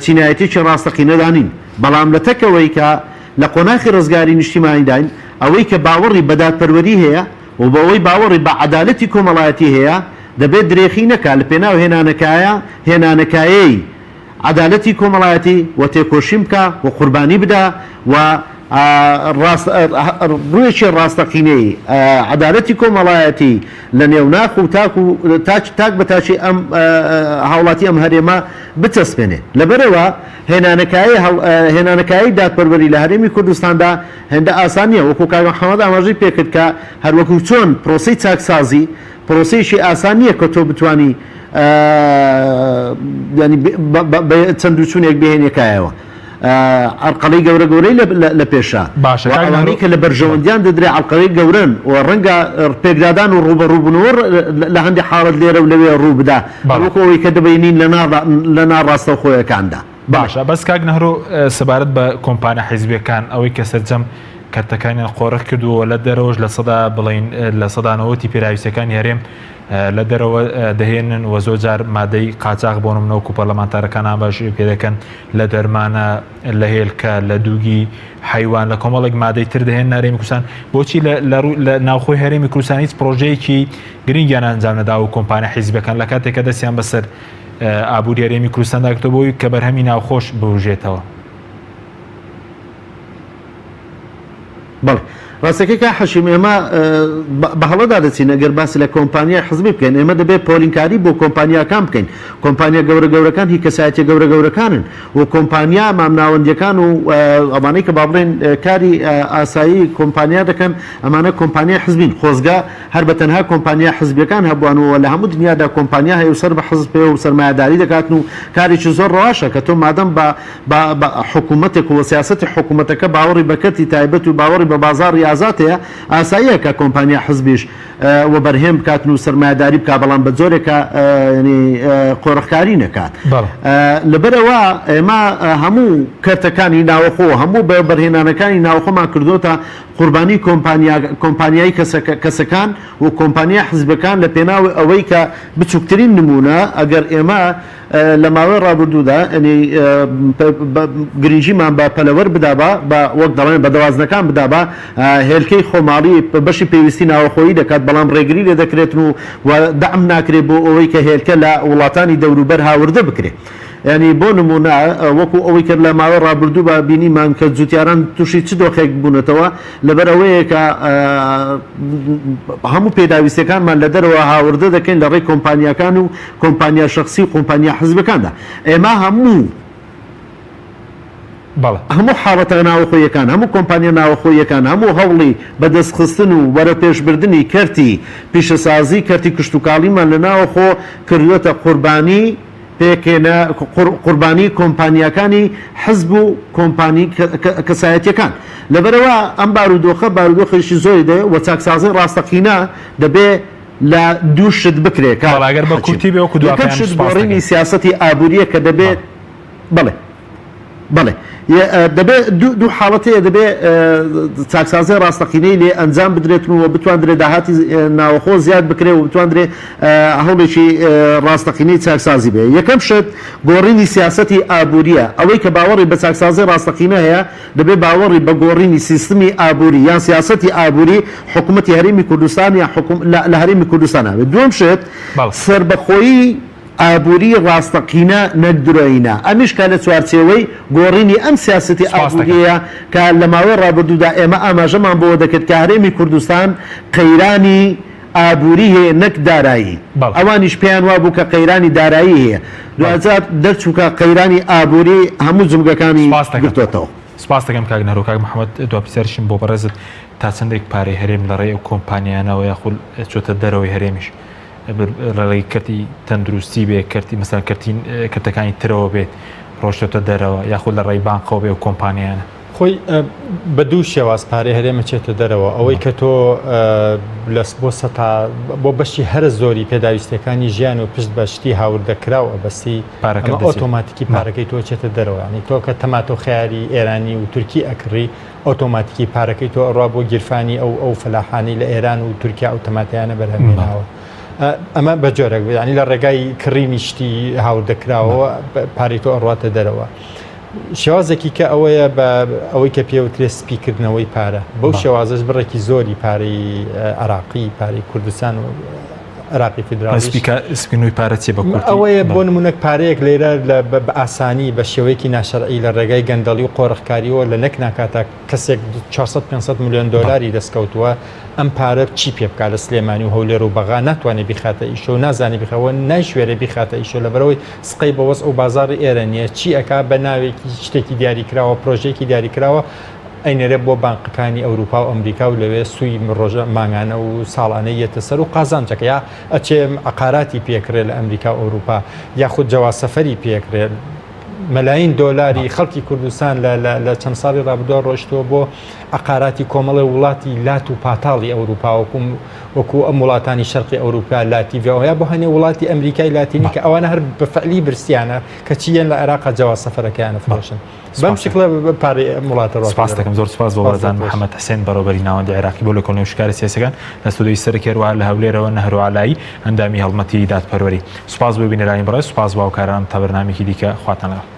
چینایەتیی ڕاستەقینەدا نین، بەڵام لە تەک ئەوەی کە لە قۆناخی ڕزگاری نیشتیمانیداین، ئەوەی کە باوەڕی بە دادپەروەری هەیە و بەوەی باوەڕی بە عەدالەتی کۆمەڵایەتی هەیە، دەبێت درێخی نەکا لە پێناو هێنانەکایە هێنانەکایەی عەدالەتی کۆمەڵایەتی و تێکۆشین بکا و قوربانی بدا و. ڕوویەکی ڕاستەقینەی عەدالەتی کۆمەڵایەتی لە نێو ناخ و تاک و تاک بە تاکی ئەم هاوڵاتی ئەم هەرێمە بچەسپێنێ. لەبەرئەوە هێنانەکایەی دادپەروەری لە هەرێمی کوردستاندا هێندە ئاسان نییە وەکو کاک محەمەد ئاماژەی پێکرد کە هەروەکو چۆن پرۆسەی چاکسازی پرۆسەیەکی ئاسان نییە کە تۆ بتوانی یانی بە چەند و چونێک بهێنیە کایەوە. عەرقەڵەی گەورە گەورەی لە پێشە باشە و کاک ئەوانەی نەهرۆ کە لە بەرژەوەندیان دەدرێ عەرقەڵەی گەورەن و ڕەنگە پێکدادان و ڕووبەڕووبوونەوە لە هەندێ حاڵەت لێرە و لەوێ ڕوو بدا بەڵێ. وەکو ئەوەی کە دەبینین لە لە ناڕاستەوخۆیەکاندا. بەڵێ. باشە بەس کاک نەهرۆ سەبارەت بە کۆمپانیا حیزبیەکان ئەوەی کە سەرجەم کەرتەکانیان قۆرخ کردووە لە دەرەوەش لە سەدا بڵێین لە سەدا نەوەتی پێداویستیەکانی هەرێم لە دەرەوە دەهێنن و زۆر جار مادەی قاچاخ بۆ نمونە وەکو پەرلەمانتارەکان ئاماژەی پێ دەکەن لە دەرمانە لە هێلکە لە دووگی حەیوان لە کۆمەڵێک مادەی تر دەهێن هەرێمی کوردستان بۆچی لە ناوخۆی هەرێمی کوردستان هیچ پرۆژەیەکی گرنگیان ئەنجام نەداوە و کۆمپانیا حیزبەکان لە کاتێک کە دەستیان بەسەر ئابووری هەرێمی کوردستاندا گرتووە بۆی کە بەرهەمی ناوخۆش بوژێتەوە. بەڵێ ڕاستەکەی کاک حەشیم ئێمە بە هەڵەدا دەچین ئەگەر باس لە کۆمپانیای حزبی بکەین ئێمە دەبێت پۆلینکاری بۆ کۆمپانیاکان بکەین کۆمپانیا گەورە گەورەکان هی کەسایەتیە گەورە گەورەکانن و کۆمپانیا مامناوەندیەکان و ئەوانەی کە با بڵێن کاری ئاسایی کۆمپانیا دەکەن ئەمانە کۆمپانیای حزبین خۆزگە هەر بە تەنها کۆمپانیا حزبیەکان هەبوان و لە هەموو دنیادا کۆمپانیا هەیە و سەر بە حزب هەیە و سەرمایەداری دەکاتن و کارێکی زۆر ڕەواشە کە تۆ مادەم بە بە بە حکوومەتێک و سیاسەتی حکوومەتەکە باوەڕی بە کەرتی تایبەت و باوەڕی بە بازاڕی ئازاد هەیە، ئاساییە کە کۆمپانیا حزبیش وەبەرهێن بکاتن و سەرمایەداری بکات، بەڵام بە جۆرێک کە یانی قۆرخکاری نەکات. لەبەر ئەوە ئێمە هەموو کەرتەکانی ناوەخۆ، هەموو وەبەرهێنانەکانی ناوەخۆمان کردۆتە قوربانی کۆمپانیا کۆمپانیای کەسەکان و کۆمپانیا حزبەکان لە پێناو ئەوەی کە بچووکترین نموونە ئەگەر ئێمە لە ماوەی ڕابردوودا یانی گرنگیمان بە پەلەوەر بدابا بە وەک دەڵێن بە دەوازنەکان بدابا هێلکەی خۆماڵی بەشی پێویستی ناوەخۆیی دەکات بەڵام ڕێگری لێ دەکرێتن و و دەعم ناکرێت بۆ ئەوەی کە هێلکە لە وڵاتانی دەوروبەر هاوردە بکرێت یانی بۆ نموونە وەکو ئەوەی کە لە ماوەی ڕابردوو بە بینیمان کە جوتیاران تووشی چ دۆخێک بوونەتەوە لەبەر ئەوەیە کە هەموو پێداویستیەکانمان لە دەرەوە هاوردە دەکەین لە ڕێی کۆمپانیاکان و کۆمپانیا شەخسی و کۆمپانیا حزبەکاندا ئێمە هەموو بەڵێ. هەموو حاڵەتە ناوەخۆییەکان، هەموو کۆمپانیا ناوەخۆییەکان، هەموو هەوڵی بەدەستخستن و بەرەوپێشبردنی کەرتی پیشەسازی، کەرتی کشتوکاڵیمان لە ناوەخۆ کردووەتە قوربانی پێکهێنە قوربانی کۆمپانیاکانی حزب و کۆمپانی کەسایەتیەکان. لەبەرئەوە ئەم بارودۆخە بارودۆخێکی زۆری دەوێت و چاکسازی ڕاستەقینە دەبێ لە دوو شت بکرێ کاک بەڵێ ئەگەر بە حەکیم. کورتی بێ وەکو دوا یەکەم پەیام شت سوپاس گۆڕینی دەکەین. سیاسەتی ئابووریە کە دەبێ بەڵێ. بەڵێ بەڵێ یە دەبێ دوو دوو حاڵەت هەیە دەبێ چاکسازی ڕاستەقینەی لێ ئەنجام بدرێتن و بتواندرێ داهاتی ناوەخۆ زیاد بکرێ و بتواندرێ هەوڵێکی ڕاستەقینەی چاکسازی بێ. یەکەم شت گۆڕینی سیاسەتی ئابووریە ئەوەی کە باوەڕی بە چاکسازی ڕاستەقینە هەیە دەبێ باوەڕی بە گۆڕینی سیستمی ئابووری یان سیاسەتی ئابووری حکوومەتی هەرێمی کوردستان یان حکوم لە لە هەرێمی کوردستان هەبێت. دووەم شت بەڵێ. سەربەخۆیی ئابووری ڕاستەقینە نەک درۆیینە، ئەمیش کە لە چوارچێوەی گۆڕینی ئەم سیاسەتی سوپاس دەکەم. ئابوورییە کە لە ماوەی ڕابردوودا ئێمە ئاماژەمان بەوە دەکرد کە هەرێمی کوردستان قەیرانی ئابووری هەیە نەک دارایی، بەڵێ. ئەوانیش پێیان وابوو کە قەیرانی دارایی هەیە، بەڵێ. دواجار دەرچوو کە قەیرانی ئابووری هەموو جومگەکانی سوپاس دەکەم. گرتۆتەوە. سوپاس دەکەم کاک نەهرۆ. کاک محەمەد دوا پرسیاریشم بۆ بەڕێزت، تا چەندێک پارەی هەرێم لە ڕێی ئەو کۆمپانیانەوە یاخود چۆتە دەرەوەی هەرێمیش لە ڕێی کەرتی تەندروستی بێ، کەرتی مەسەلەن کەرتی کەرتەکانی ترەوە بێت ڕۆشتۆتە دەرەوە یاخود لە ڕێی بانقەوە بێ ئەو کۆمپانیانە؟ خۆی بە دوو شێواز پارەی هەرێم ئەچێتە دەرەوە ئەوەی کە تۆ لە بۆ سەتا بۆ بەشی هەرە زۆری پێداویستیەکانی ژیان و پشت بە شتی هاوردەکراو ئەبەستی پارەکەت ئەمە دەچێت. ئۆتۆماتیکی پارەکەی تۆ چێتە دەرەوە ینی تۆ کە تەماتە و خەیاری ئێرانی و تورکی ئەکڕی ئۆتۆماتیکی پارەکەی تۆ ئەڕوا بۆ گیرفانی ئەو ئەو فەلاحانی لە ئێران و تورکیا ئەو تەماتەیانە بەرهەمهێناوە ئەمە بە جۆرێک ینی لە ڕێگای کڕینی شتی هاوردەکراوەوە پارەی تۆ ئەڕواتە دەرەوە. شێوازێکی کە ئەوەیە بە ئەوەی کە پێوترێ سپیکردنەوەی پارە بەو شێوازەش بڕێکی زۆری پارەی عراقی پارەی کوردستان و عێراقی فیدراڵیش. سپیکردنەوەی پارە چیە بە کورتی؟ ئەوەیە بۆ نمونە پارەیەک لێرە بە ئاسانی بە شێوەیەکی ناشەرعی لە ڕێگای گەندەڵی و قۆرخکاریەوە لە نەک ناکاتە کەسێک 400 500 ملیۆن دۆلاری دەستکەوتووە ئەم پارە چی پێ بکا لە سلێمانی و هەولێر و بەغا ناتوانێت بیخاتە ئیشۆ و نازانێ بیخەوە نایشوێرێ بیخاتە ئیشۆ لەبەرەوەی سقەی بە وەزع و بازاڕی ئێرە نییە چی ئەکا بە ناوێکی شتێکی دیاریکراوە پرۆژەیەکی دیاریکراوە ئەینێرێ بۆ بانقەکانی ئەوروپا و ئەمریکا و لەوێ سووی ڕۆژە مانگانە و ساڵانەی یەتە سەر و قازانجەکە یا ئەچێ عقاراتی پێکرێ لە ئەمریکا و ئەوروپا یاخود جەوا سەفەری پێکرێ مەلاین دۆلاری خەڵکی کوردستان لە چەند ساڵی ڕابردووە ڕۆشتووە بۆ عقاراتی کۆمەڵی وڵاتی لات و پاتاڵی ئەوروپا وەکو وەکو ئەم وڵاتانی شەرقی ئەوروپا لاتیڤەوە یا بۆ هەنێ وڵاتی ئەمریکای لاتینی کە ئەوانە هەر بە فعلی برسیانە کەچی یەن لە عێراقا جەوا سەفەرەکەیان فرۆشن. بەم شکڵە پارەی ئەم وڵاتە ڕاست سپاس دەکەم زۆر سپاس بۆ بەڕێزان محەممەد حسێن بەڕێوەبەری ناوەندی عێراقی بۆ لێکۆڵینەوەی شکاری سیاسیەکان لە ستۆدیۆی سەرەکی هەروەها لە هەولێرەوە نەهرۆ عەلایی ئەندامی هەڵمەتی دادپەروەری سپاس بۆ بینەرانی بەڕێز سپاس بۆ هاوکارانم تا بەرنامەیەکی دیکە خواتان لەگەڵ.